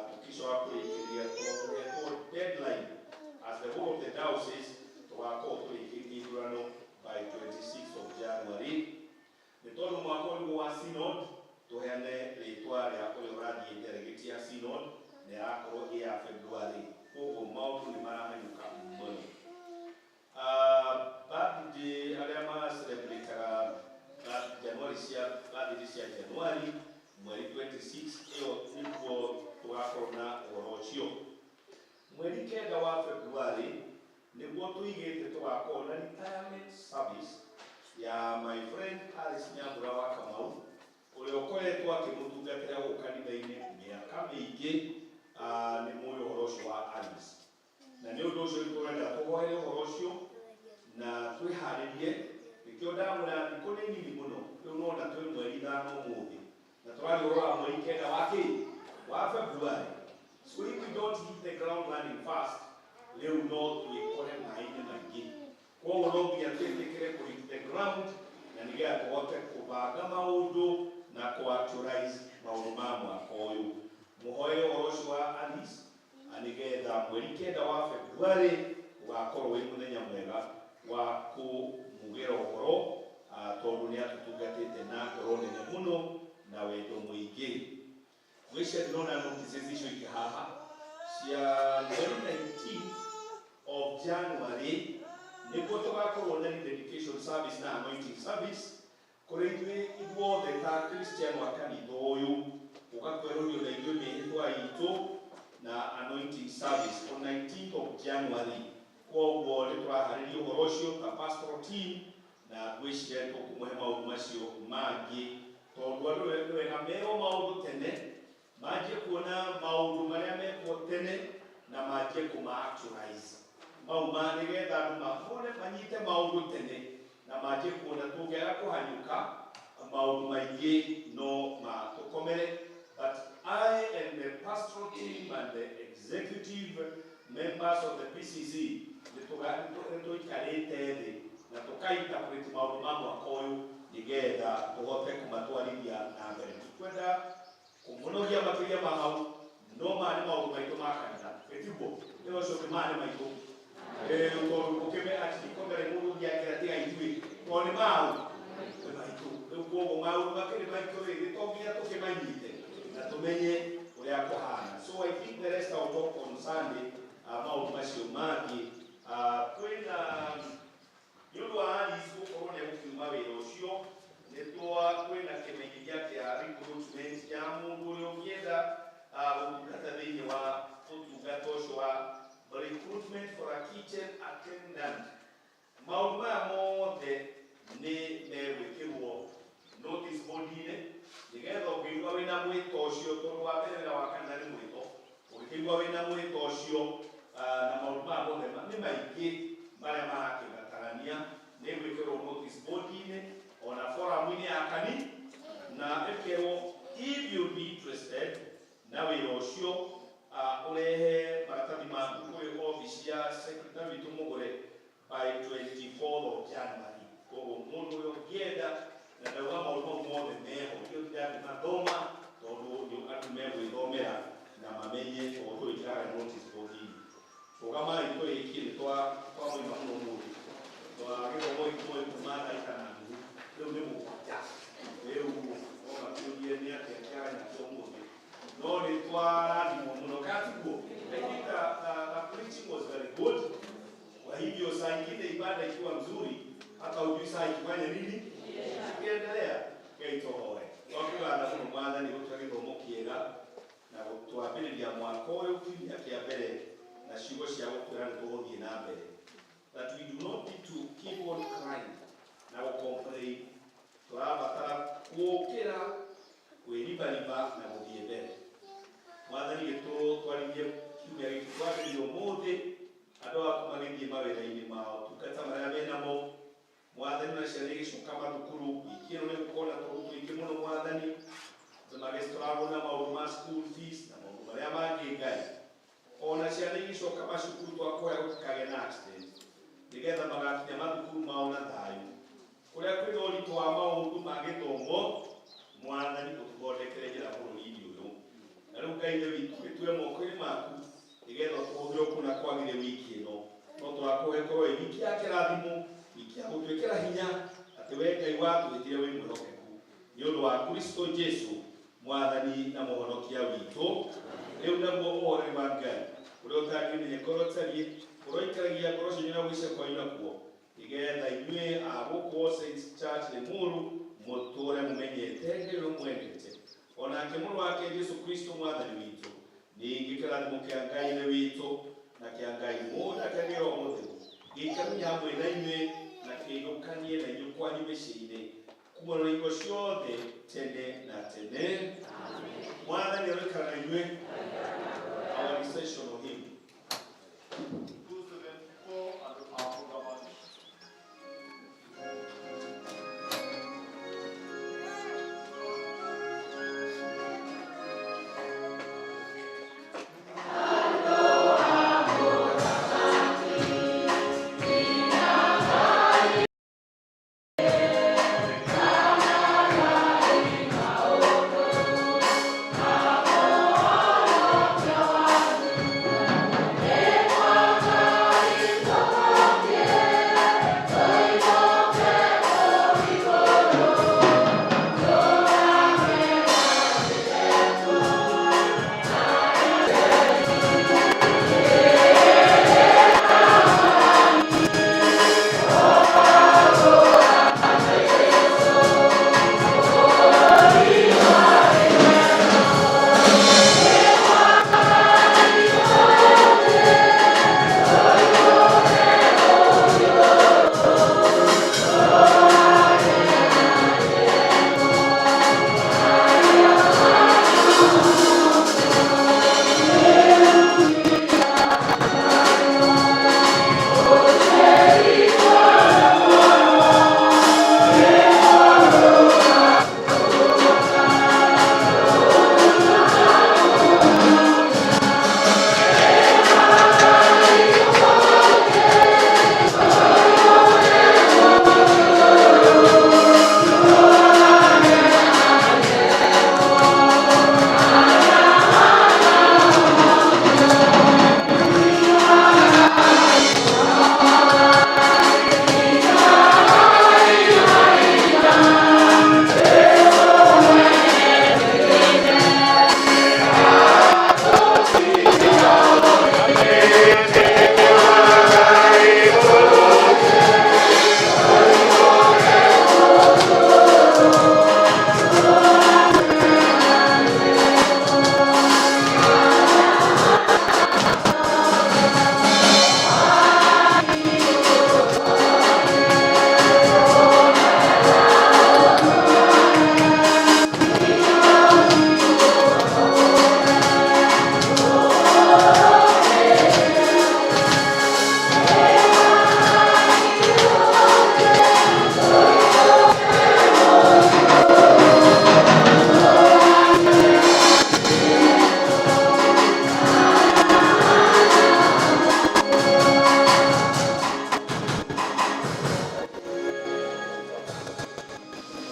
tũkĩcoka kũrĩkĩria tondũ tũhetwo deadline as the whole of the diocese tũgakorwo tũrĩkĩtie ithurano by 26th of January. Nĩ tondũ mwaka ũyũ nĩguo wa synod, tũheane rĩtwa rĩa ũrĩa ũrathiĩ delegate ya synod na ĩrakorwo ĩ ya February. Koguo maũndũ nĩ marahanyũka mũno. Birthday, arĩa ma-celebrataga January, cia birthday cia January, mweri 26 ĩyo nĩguo tũgakorwo na ũhoro ũcio. Mweri 9 wa February nĩguo tũigĩte tũgakorwo na retirement service ya my friend Alice Nyambura wa Kamau, ũrĩa ũkoretwo akĩmũtungatĩra gũkũ kanitha-inĩ mĩaka mĩingĩ. Nĩ mũĩ ũhoro ũcio wa Alice, na nĩ ũndũ ũcio nĩ tũrenda tũhoere ũhoro ũcio na twĩharĩrie. Nĩkĩo ndamwĩra thikũ nĩ nini mũno. Rĩu nona twĩ mweri 5 ũmũthĩ na tũraria ũhoro wa mweri 9 wa kĩ wa February. So if we don't hit the ground running fast, rĩu no twĩkore maĩ-inĩ maingĩ. Koguo no nginya twĩtĩkĩre kũ hit the ground na nĩgetha tũhote kũbanga maũndũ na kũ-actualize maũndũ ma mwaka ũyũ. Mũhoe ũhoro ũcio wa Alice na nĩgetha mweri 9 wa February ũgakorwo wĩ mũthenya mwega wa kũmugĩra ũhoro, tondũ nĩ atũtungatĩte na ngoro nene mũno na wendo mũingĩ. Ngwĩciria ndĩrona notices icio ingĩ haha cia mweri 19th of January nĩguo tũgakorwo na rededication service na anointing service kũrĩ ithuĩ ithuothe ta Christian wa kanitha ũyũ, ũgakwerũrio na ithuĩ mĩhĩtwa itũ na anointing service on 19th of January. Koguo nĩ tũraharĩria ũhoro ũcio ta pastoral team, na ngwĩciria nĩ tũkũmũhe maũndũ macio mangĩ, tondũ andũ nĩ wega merwo maũndũ tene, manjie kuona maũndũ marĩa mekwo tene na manjie kũma actualize mau ma nĩgetha andũ mahone manyite maũndũ tene na manjie kuona. Tũngĩaga kũhanyũka, maũndũ maingĩ no matũkomere. But I and the pastoral team and the executive members of the PCC nĩ tũikarĩte thĩ na tũka-interpret maũndũ ma mwaka ũyũ nĩgetha tũhote kũmatwarithia na mbere. Tukwenda kũmũnogia makĩria ma hau, no maya nĩ maũndũ maitũ ma kanitha, ĩtiguo nĩ ũcio nĩ maya nĩ maitũ, tondũ ũkĩme atikomere mũndũ ũngĩakĩra tiga ithuĩ, tondũ nĩ mau nĩ maitũ. Rĩu koguo maũndũ makĩrĩ maitũ rĩ, nĩ to nginya tũkĩmanyite na tũmenye ũrĩa kũhana. So I think the rest I'll talk on Sunday, maũndũ macio mangĩ. Kwĩna nĩ ũndũ wa Alice gũkorwo nĩ egũkiuma wĩra ũcio, nĩ twa kwĩna kĩmenyithia kĩa recruitment ya mũndũ ũrĩa ũngĩenda gũtungata thĩinĩ wa ũtungata ũcio wa recruitment for a kitchen attendant. Maũndũ maya mothe nĩ megwĩkĩrwo notice board-inĩ nĩgetha ũngĩigua wĩna mwĩto ũcio, tondũ wa mbere wĩra wa kanitha nĩ mwĩto, ũngĩkĩigua wĩna mwĩto ũcio, na maũndũ maya mothe nĩ maingĩ marĩa marakĩbatarania, nĩ gwĩkĩrwo notice board-inĩ ona forum-inĩ ya kani na ĩkerwo if you be interested na wĩra ũcio, ũrehe maratathi maku kũrĩ office ya secretary witũ mũgũre by 24th of January. Koguo mũndũ ũrĩa ũngĩenda, na ndauga maũndũ mau mothe meho, kĩo ndingĩmathoma tondũ nĩ andũ megwĩthomera na mamenye tondũ twĩkĩraga notice board-inĩ. Rũgamai tũrĩkie, nĩ twamũima mũno mũthĩ twa gĩthomo gĩkĩ kuma thaa 5:30, rĩu nĩ 7. Rĩu no makĩũrie nĩ atĩa kĩaga nakĩo ũmũthĩ, no nĩ twarathimwo mũno katiguo. I think the preaching was very good. Kwa hivyo saa ingine ibada ikiwa mzuri, hata hujui saa ikifanya nini ikiendelea. Ciugo cia gũkwĩra nĩ tũgũthiĩ na mbere, that we do not need to keep on crying na gũ-complain. Tũrabatara gũũkĩra, kwĩribariba na gũthiĩ mbere. Mwathani, gĩtũtwarithie kiumia gĩkĩ twambĩrĩria ũmũthĩ, andũ aku magĩthiĩ mawĩra-inĩ mao, tungata marĩa menamo. Mwathani, na ciana igĩcoka mathukuru wiki ĩno, nĩ gũkorwo na tũndũ tũingĩ mũno. Mwathani, magĩstruggle na maũndũ ma school fees na maũndũ marĩa mangĩ. Ngai, ona ciana igĩcoka macukuru, twakũhoya gũtikagĩe na accident, nĩgetha magakinya mathukuru mao na thayũ. Kũrĩa kwĩna ũritũ wa maũndũ ma gĩthomo, Mwathani, ũtũthondekere njĩra bũrũri-inĩ ũyũ. Na rĩu, Ngai ithe witũ, gĩtue moko-inĩ maku, nĩgetha ũtũhũthĩre kũna kwagĩre wiki ĩno. No tũrakũhe korwo ĩ wiki ya kĩrathimo, wiki ya gũtwĩkĩra hinya atĩ we Ngai watwĩtire wĩ mwĩhokeku, nĩ ũndũ wa Kristo Jesu, Mwathani na Mũhonokia witũ. Rĩu naguo ũhoreri wa Ngai ũrĩa ũtangĩmenyeka ũrĩa ũtariĩ ũroikaragia ngoro cianyu na gwĩcia kwanyu nakuo, nĩgetha inyuĩ a gũkũ All Saints Church Limuru mũtũre mũmenyete Ngai ũrĩa mwendete, onake mũrũ wake Jesu Kristo Mwathani witũ. Ningĩ kĩrathimo kĩa Ngai ithe witũ na kĩa Ngai Mũrũ na kĩa Ngai Roho Mũtheru gĩikaranie hamwe na inyuĩ na kĩinũkanie na inyuĩ kwanyu mĩciĩ-inĩ kuma na hingo ciothe tene.